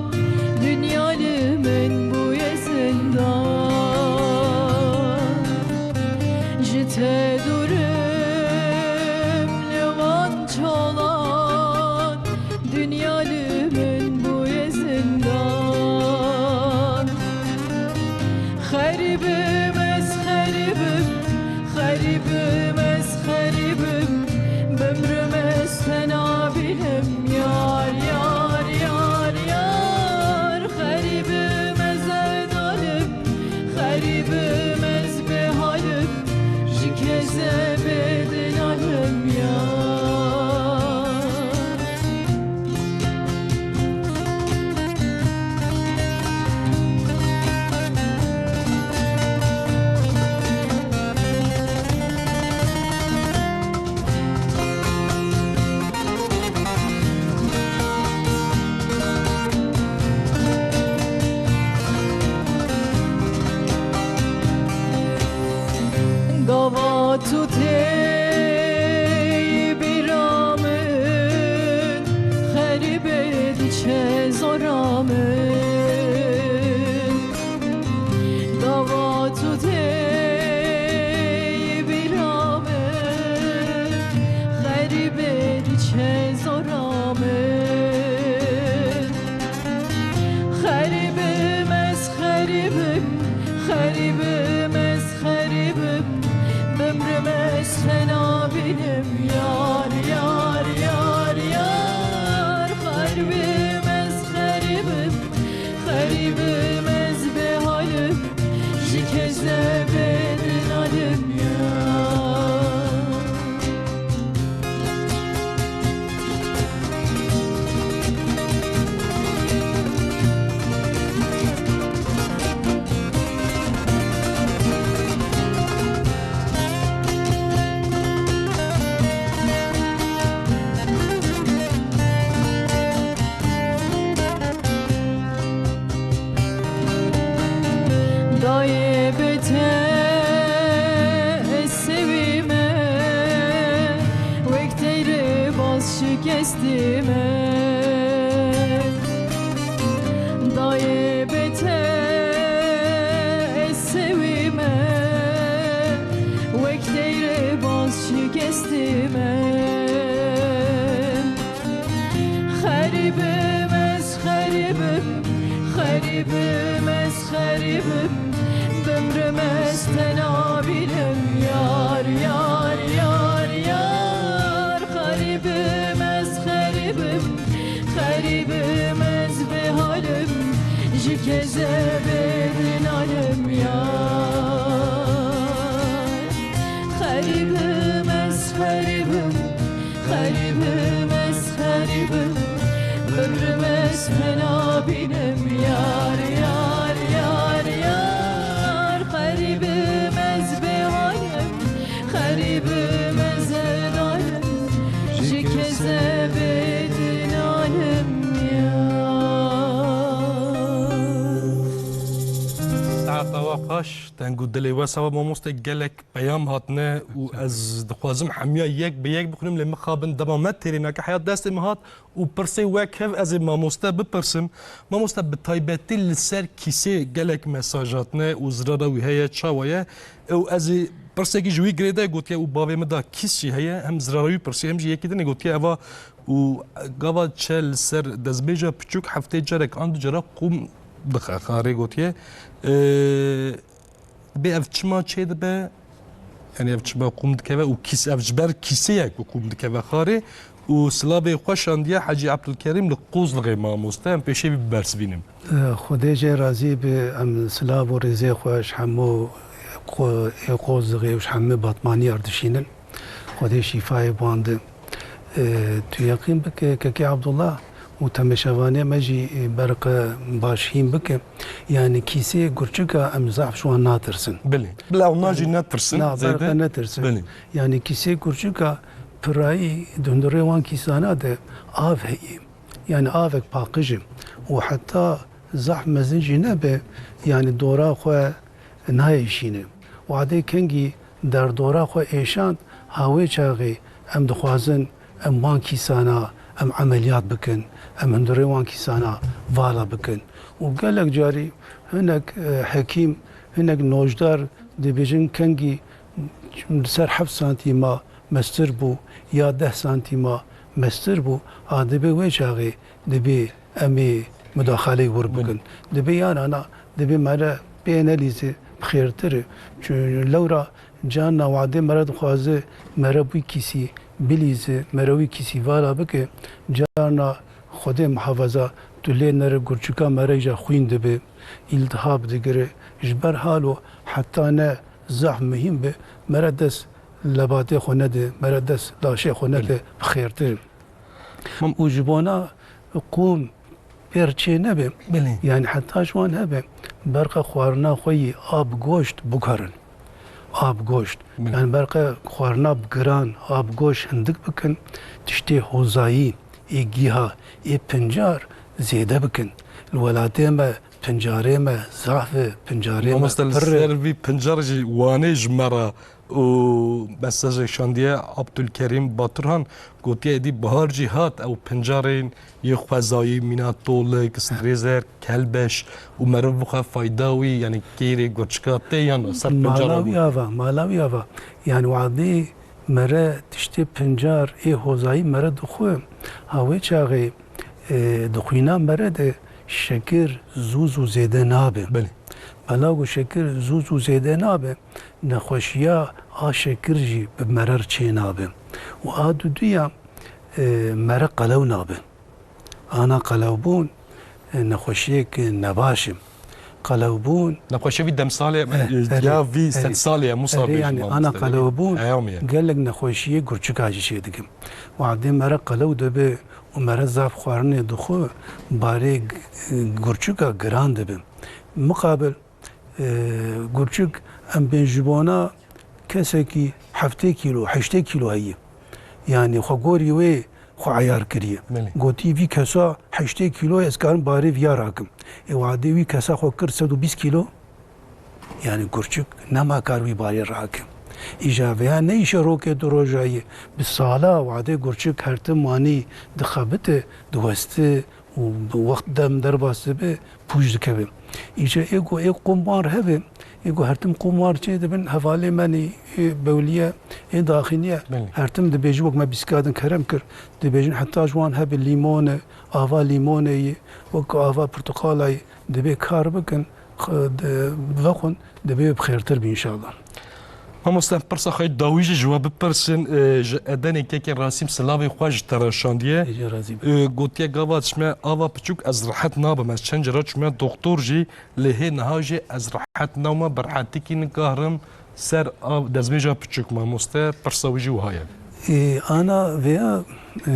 dinya li min bûye zindan. Ji te dûrim li wan çalan, dinya li min bûye zindan. Xerîbim ez, xerîbim, xerîbim ez, xerîbim. Bimrim ez tena bînim, yar, yar, yar, yar. Xerîbim ez, ez dalim, xerîbim ez, bêhalim. Ji kezebê dilalim, yar. Zora min, dava tu tê bîra min, xerîbê diçe zora min. Xerîbim ez, xerîbim, xerîbim ez, xerîbim, bimrim ez tena bînim, yar, yar, yar, yar. Xerîbim ez, xerîbim, xerîbim ez, bêhalim, ji kes de bêdin alim, yar. Dayê bi te ez sewî me, wek teyre baz şikestî me. Dayê bi te ez sewî me, wek teyre baz şikestî me. Xerîbim ez, xerîbim, xerîbim ez, xerîbim, bimrim ez tena bînim, yar, yar, yar, yar. Xerîbim ez, xerîbim, xerîbim ez, bêhalim, ji kes de bêdin alim, yar. Xerîbim ez, xerîbim, xerîbim ez, xerîbim, bimrim ez tena bînim, yar, yar, yar, yar. Xerîbim ez, bêhalim, xerîbim ez, erdalim, ji kes de bêdin alim, yar. Saeta we xweş, deng û dilê we sawa mamoste, gelek peyam hatine û ez dixwazim hemiya yek bi yek bixwînim, lê mixabin dema me têrê nake, heya destê min hat û pirsê wek hev ez ê mamoste bipirsim. Mamoste, bi taybetî li ser kîsê gelek mesaj hatine û zirara wî heye, çawa ye? Ew ez ê pirsekî ji wî girêde gotiye û bavê min da kîs jî heye, hem zirara wî pirsiye, hem jî yekî dinê gotiye eva û gava çe li ser destbêja piçûk heftê carek an du cara qûm dixe, xarê gotiye. Ee, Dibê ev çima çêdibe? Yanî ev çima qûm dikeve û kîs-, ev ji ber kîseyek ku qûm dikeve xarê û silavê xwe şandiye Hecî Ebdulkerîm li Qozlixê mamoste. Em pêşê wî bibersivînin. Xwedê jê razî be, em silav û rêzê xwe ji hemû Qo-, ê Qozlixê û ji hemû Batmaniyar dişînin. Xwedê şîfayê bi wan de. E, tu yeqîn bike, Kekê Abdullah û temeşevanê me jî, e, berqe baş hîn bike. Yanî kîsê gurçika em zehf ji wan natirsin. Belê. Bila wan jî netirsin, Na, zêde. Berqe netirsin. Belê. Yanî kîsê gurçika pirayî di hundirê wan kîsana de av heye. Yanî avek paqij e. Û heta zehf mezin jî nebe, yanî dora xwe nayêşîne. Wadê kengî derdora xwe êşand, ha wê çaxê em dixwazin em wan kîsana em emeliyat bikin, em hundirê wan kîsana vala bikin. Û gelek carî hinek, e, hekîm, hinek nojdar dibêjin kengî li ser heft santîma mestir bû ya deh santîma mestir bû, a dibê wê çaxê dibê em ê mudaxaleyê wir bikin. Dibê yan ana, dibê mere pê nelîze bi xêrtir e. Çi lewra carna wadê mere dixwaze mere wî kîsî bilîze, mere wî kîsî vala bike, carna Xwedê muhafaza tu lê nere gurçika mere îja xwîn dibe, îltihab digire. Ji ber halo heta ne zehf muhîm be, mere dest lebatê xwe nede, mere dest laşê xwe nede, bi xêrtir. Û ji bona qûm pêr çê nebe. Belê. Yanî heta ji wan hebe, berqe xwarina xwe yî ab goşt bikarin. Ab goşt. Belê. Yanî berqe xwarina bi giran, ab goşt hindik bikin, tiştê hozayî, ê gîha, ê pincar zêde bikin. Li welatê me pincarê me zaf e, pincarê me Mamoste, li pir e. Ser vî pincar jî Wanê ji me re û mesajek şandiye Abdulkerîm Baturhan, gotiye êdî bihar jî hat, ew pincarên yê xwezayî, mîna tolik, strêzer, kelbeş û meriv bixwe fayda wî, yanî kêrê gurçika tê yan ser pincara Mala wî ava, mala wî ava. Yani wadî mere tiştê pincar ê hozayî mere dixwe. Ha wê çaxê, e, dixwîna mere de şekir zû zû zêde nabe. Belê. Bela ku şekir zû zû zêde nabe, nexweşiya a şekir jî bi mere re çê nabe. Û a duduya, e, mere qelew nabe. Ana qelewbûn, e, nexweşiyek nebaş e. Qelewbûn Nexweşiya vî demsalê, Eh, e, erê, ya vî erê. sedsalê ye, Musa Erê, bêjim yani, mamoste. Ana qelewbûn Eyam ye. Gelek nexweşiyê gurçika jî çê dikim. Wadê mere qelew dibe û mere zaf xwarinê dixwe, barê g-, gurçika giran dibe. Miqabil, e, gurçik em bên ji bona kesekî heftê kîlo, heştê kîlo heye. Yani xwe gorî wê xwe eyar kiriye. Belê. Gotî, vî kesa heştê kîlo ye, ez karim barê viya rakim. Ê wadê wî kesa xwe kir sed û bîst kîlo. Yani gurçik nema kar wî barê rake. Îja veya ne îşe rokê du roja ye. Bi sala wadê gurçik her tim wanî dixebite, diweste û bi wext dem derbas dibe, pûç dikeve. Îca ê ku ê qumar hebe, ê ku her tim qumar çê dibin, hevalê me nî, ê bewliye, ê daxîniye, Belê. Her tim dibêjin, wek me bîsika din kerem kir, dibêjin heta ji wan hebe lîmone, ava lîmonê ye, wek ava pirtiqala ye, dibê kar bikin, xwe di-, vexwin, dibê bi xêrtir bî înşallah. Mamoste, em pirsa xwe dawî jî ji we bipirsin, e, ji Edenê kekê Rasîm silavê xwe ji te re şandiye. Êca razî be. E, gotiye, gava çime ava piçûk ez rehet nabim, ez çend cara çime doktor jî, lê hê niha jî ez rehet nabime, bi rehetîkî nikahrim ser av, dezmêja piçûk, mamoste, pirsa wî jî wiha ye. E, ana veya, e,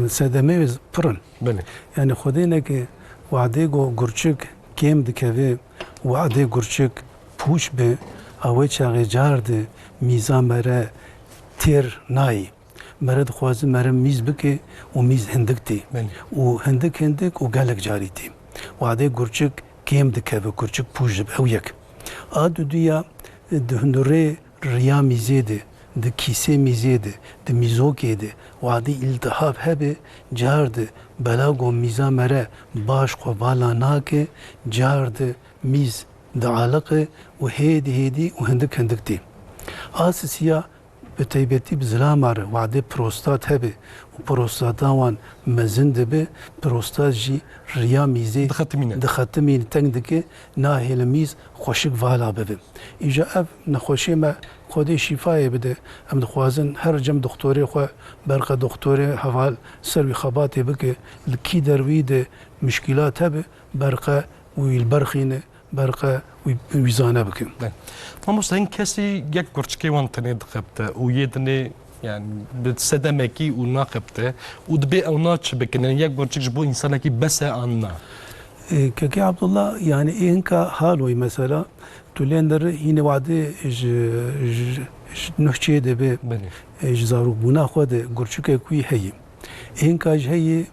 sedemê wê pir in. Belê. Yani xwedê neke wadê go gurçik kêm dikeve, wadê gurçik pûç be, awê çaxê car de mîza mere têr nayê. Mere dixwaze mere mîz bike û mîz hindik tê. Belê. Û hindik hindik û gelek carî tê. Wadê gurçik kêm dikeve, gurçik pûç dibe, ew yek. A duduya, di hundirê riya mîzê de, di kîsê mîzê de, di mîzokê de, wadî îltihab hebe, car de bela go mîza mere baş xwe vala nake, car de mîz dialiqe û hêdî hêdî û hindik hindik tê. A sisiya bi teybetî bi zilama re wadê prostat hebe û prostata wan mezin dibe, prostat jî riya mîzê Dixetimîne. dixetimîne, teng dike, nahêle mîz xweşik vala bibe. Îja ev nexweşê me Xwedê şîfayê bide. Em dixwazin her cem doktorê xwe, berqe doktorê heval ser wî xebatê bike. Li kî derwî de mişkîlat hebe, berqe wî li ber xîne, berqe wî, wî zane bike. Be. Mamoste, hin kesî yek gurçikê wan tenê dixebite û yê dinê, yani, bi sedemekî û naxebite û dibê ew na çi bikin? Yani, yek gurçik ji bo însanekî bes e an na? E, Kekê Abdullah, yani, ê hinka haloyî mesela, tu lê ndir hînê wadê ji, ji, ji nuh çê de be, Belê. e, ji zarokbûna xwe de gurçikek wî heye. Ê hinka jî heye,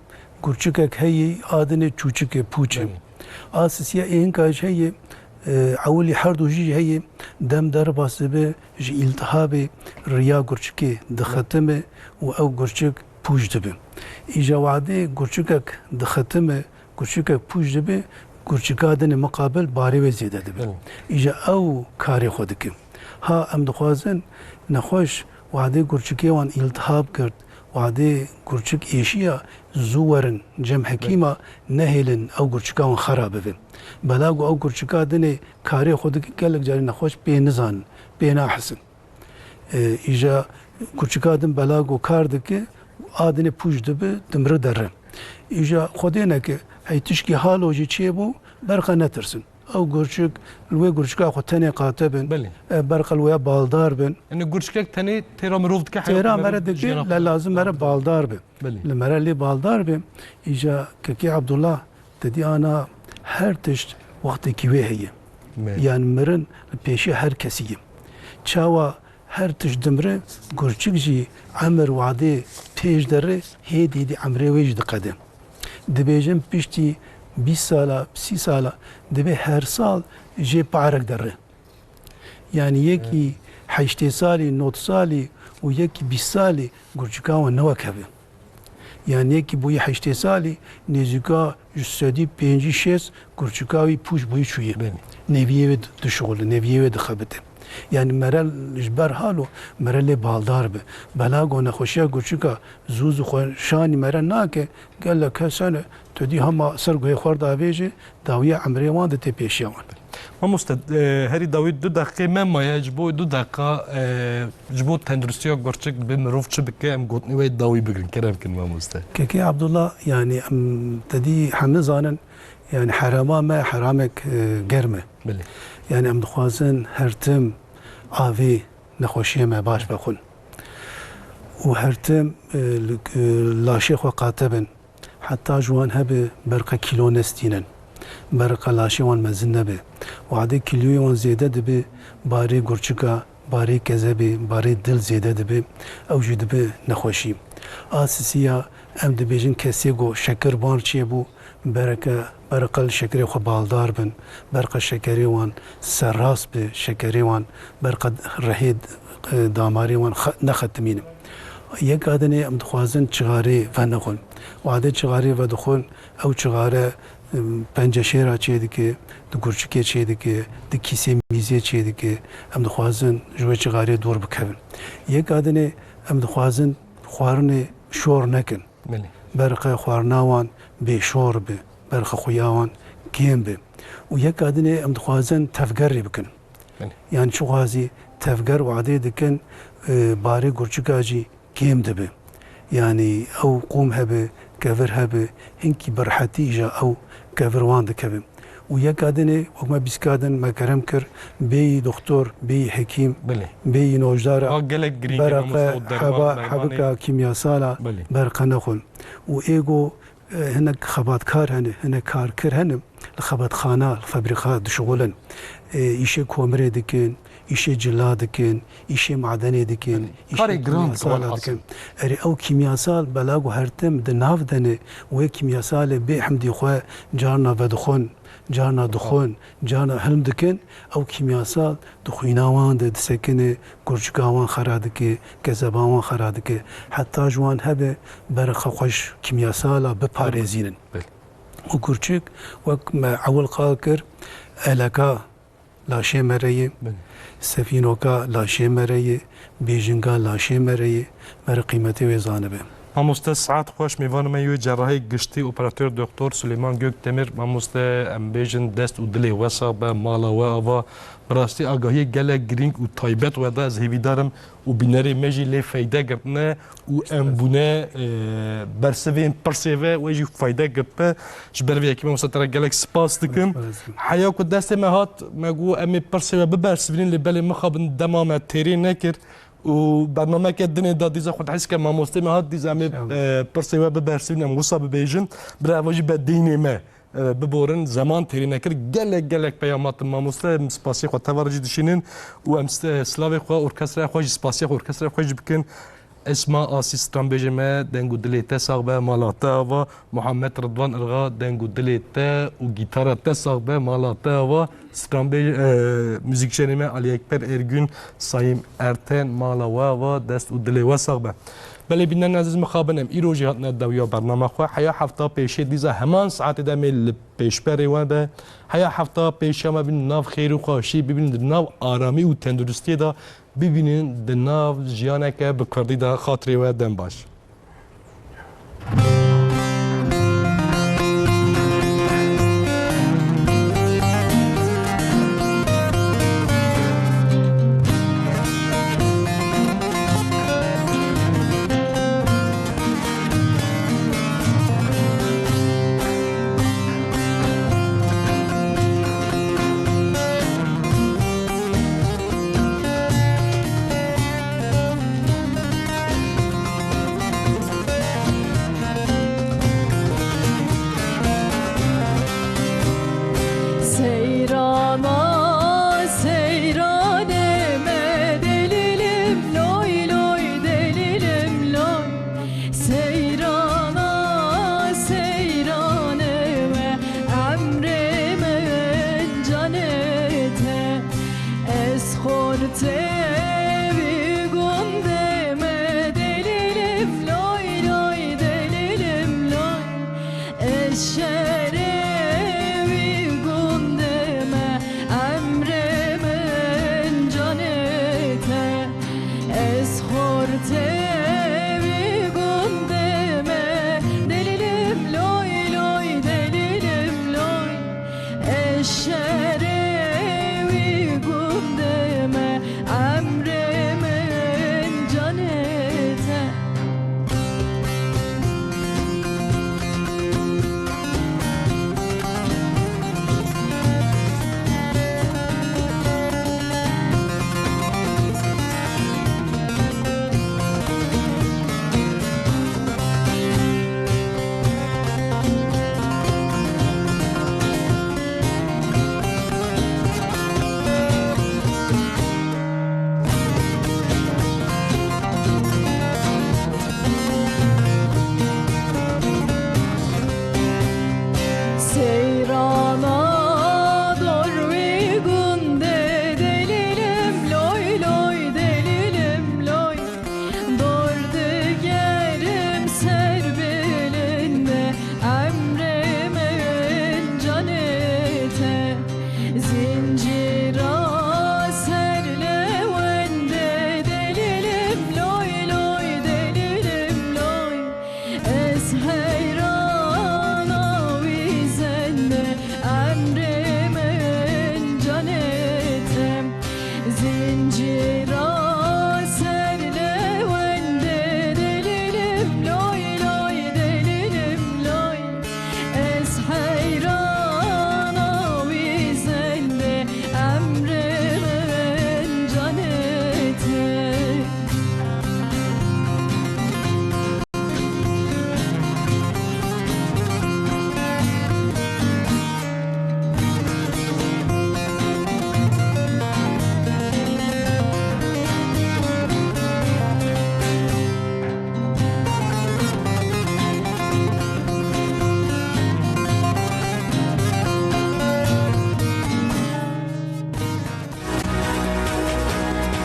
gurçikek heye, adinê çûçik e, pûç e. Belê. A sisiya ê hinka jî heye, e, ewilî her du jî heye, dem derbas dibe, ji îltihabê riya gurçikê dixetime û ew gurçik pûç dibe. Îja wadê gurçikek dixetime, gurçikek pûç dibe, gurçika dinê miqabil barê wê zêde dibe. Belê. Îja ew karê xwe dike. Ha em dixwazin nexweş wadê gurçikê wan îltihab girt, wadê gurçik êşiya, zû werin cem hekîma, nehêlin ew gurçika wan xera bibe. Bela ku ew gurçika dinê karê xwe dike, gelek carî nexweş pê nizanin, pê nahisin. E, îja gurçika din bela ku kar dike, a dinê pûç dibe, dimre derre. Îja Xwedê neke, hey tişkî halo jî çêbû, berqe netirsin. Ew gurçik, li wê gurçika xwe tenê qate bin, Belê. e, berqe li wê baldar bin. Yani gurçikek tenê têra mirov dike, Têra heyatê mere mirov dike, jiyana xwe le lazim mere baldar bin. Belê. Li mere lê baldar bin. Îja Kekê Abdullah, Te dî ana her tişt wextekî wê heye. Me. Yan mirin li pêşiya her kesî ye. Çawa her tişt dimre, gurçik jî emir wadê pêş derê, hê dî dî emrê wê jî diqede. Dibêjin piştî bîst sala, sî sala, dibê her sal jê parek derê. Yani yekî Evet. heştê salî, nod salî û yekî bîst salî gurçika wan ne wek hev e. Yanî yekî bûyî heştê salî, nêzîka ji sedî pêncî şêst gurçika wî pûç bûyî çûye. Belê. Nêviyê wê dişixule, nêviyê wê dixebite. Yanî mere ji ber halo, mere lê baldar be. Belago nexweşiya gurçika zû zû xwe şanî mere nake, gelek kes hene, tu dî hema ser guhê xwe re davêje, dawiya emrê wan de tê pêşiya wan. Mamoste, e, herî dawî du deqê me maye, ji bo du deqa, e, ji bo tenduristiya gurçik bi mirov çi bike, em gotinê wê dawî bigirin. Kerem kin mamoste. Kekê Abdullah, yanî em te dî hemî zanin, yanî herêma me heramek, e, germ e. Belê. Yanî em dixwazin her tim avê nexweşiyê me baş vexwin. Û her tim, e, li, e, laşê xwe qate bin. Heta ji wan hebe berqa kîlo nestînin. Berqa laşê wan mezin nebe. Wadê kîloyê wan zêde dibe, barê gurçika, barê kezebê, barê dil zêde dibe. Ew jî dibe nexweşî. A sisiya em dibêjin kesê ku şekir bar çêbû, bereke, berqa li şekerê xwe baldar bin, berqa şekerê wan serrast be, şekerê wan berqa rehê, e, damarê wan xe-, nexetimînin. Yek adinê em dixwazin çixarê venexwin. Wadê çixarê vedixwin, ew çixare, em, penceşêra çêdike, di gurçikê çêdike, di kîsê mîzê çêdike. Em dixwazin ji wê çixarê dûr bikevin. Yek adinê em dixwazin xwarinê şor nekin. Belê. Berxe xwarina wan bêşor be, berxe xuya wan kêm be. Û yeka dinê em dixwazin tevger rê bikin. Belê. Yanî çiqasî tevger wadê dikin, e, barê gurçika jî kêm dibe. Yanî ew qûm hebe, kevir hebe, hinkî bi rehetî îja ew kevir wan dikeve. Û yeka dinê, wek me bîska din me kerem kir, bêyî doxtor, bêyî hekîm, Belê. bêyî nojdar, Ha gelek girîng e, beraqe, mamoste, û derman, heba, dermanê. hebika kîmyasala Belê. berqe nexwin. Û êgo, e, hinek xebatkar hene, hinek karkir hene, li xebatxana, li fabrîka dişixulin. E, îşê komirê dikin, îşê cila dikin, îşê madenê dikin, Belê. îşê Karê giran dike kîmyasala wan dikin. Erê ew kîmyasal belago her tim di nav de ne, wê kîmyasalê bê hemdî xwe carna vedixwin, carna dixwin, carna hilm dikin, ew kîmyasal di xwîna wan de disekine, gurçika wan xera dike, kezeba wan xera dike. Heta ji wan hebe berê xwe xwe ji kîmyasala biparêzînin. Belê. Û gurçik, wek me ewil qal kir, eleka laşê me re ye, Belê. sefînoka laşê me re ye, bêjinga laşê me re ye, me re qîmetê wê zanibe. Mamoste, saet xweş, mêvanê me yê cerrahê giştî, operator doktor Silêman Gökdemir. Mamoste, em bêjin dest û dilê we sax be, mala we ava. Bi rastî agahiyê gelek girîng û taybet we da, ez hêvîdar im û bînerê me jî lê feyde girtine û em bûne, e, bersivên pirsê ve, we jî fayde girtibe. Ji ber vê yekê mamoste te re gelek spas dikim. Spas dikim. Heya ku destê me hat, me got em ê pirsê we bibersivînin, lê belê mixabin dema me têrê nekir û bernameke dinê da dîza xwe dihîs ke mamostê me hat dîza em ê, Sağ ol. e, pirsê we bibersivînin, em wisa bibêjin. Bira eva jî be dînê me, e, biborin, zeman têrê nekir. Gelek, gelek peyam hatin mamoste, em spasiyê xwe teva re jî dişînin û em s-, e, silavê xwe orkestraya xwe jî, spasiya xwe orkestraya xwe jî bikin. Esma Asî stranbêjê me, deng û dilê te sax be, mala te ava. Muhammed Ridwan Irxa, deng û dilê te û gîtara te sax be, mala te ava. Stranbêj-, e, muzîkjenê me Alî Ekber Ergün, Sayîm Erten, mala we ava, dest û dilê we sax be. Belê bînerên ezîz, mixabin em îro jî hatine dawiya bernama xwe. Heya hefta pêşê dîza heman saetê de em ê li pêşberê we be. Heya hefta pêşiya me bin nav xêr û xweşî bibînin, di nav aramî û tenduristiyê de bibînin, di nav jiyaneke bi kurdî de. Xatirê we dem baş.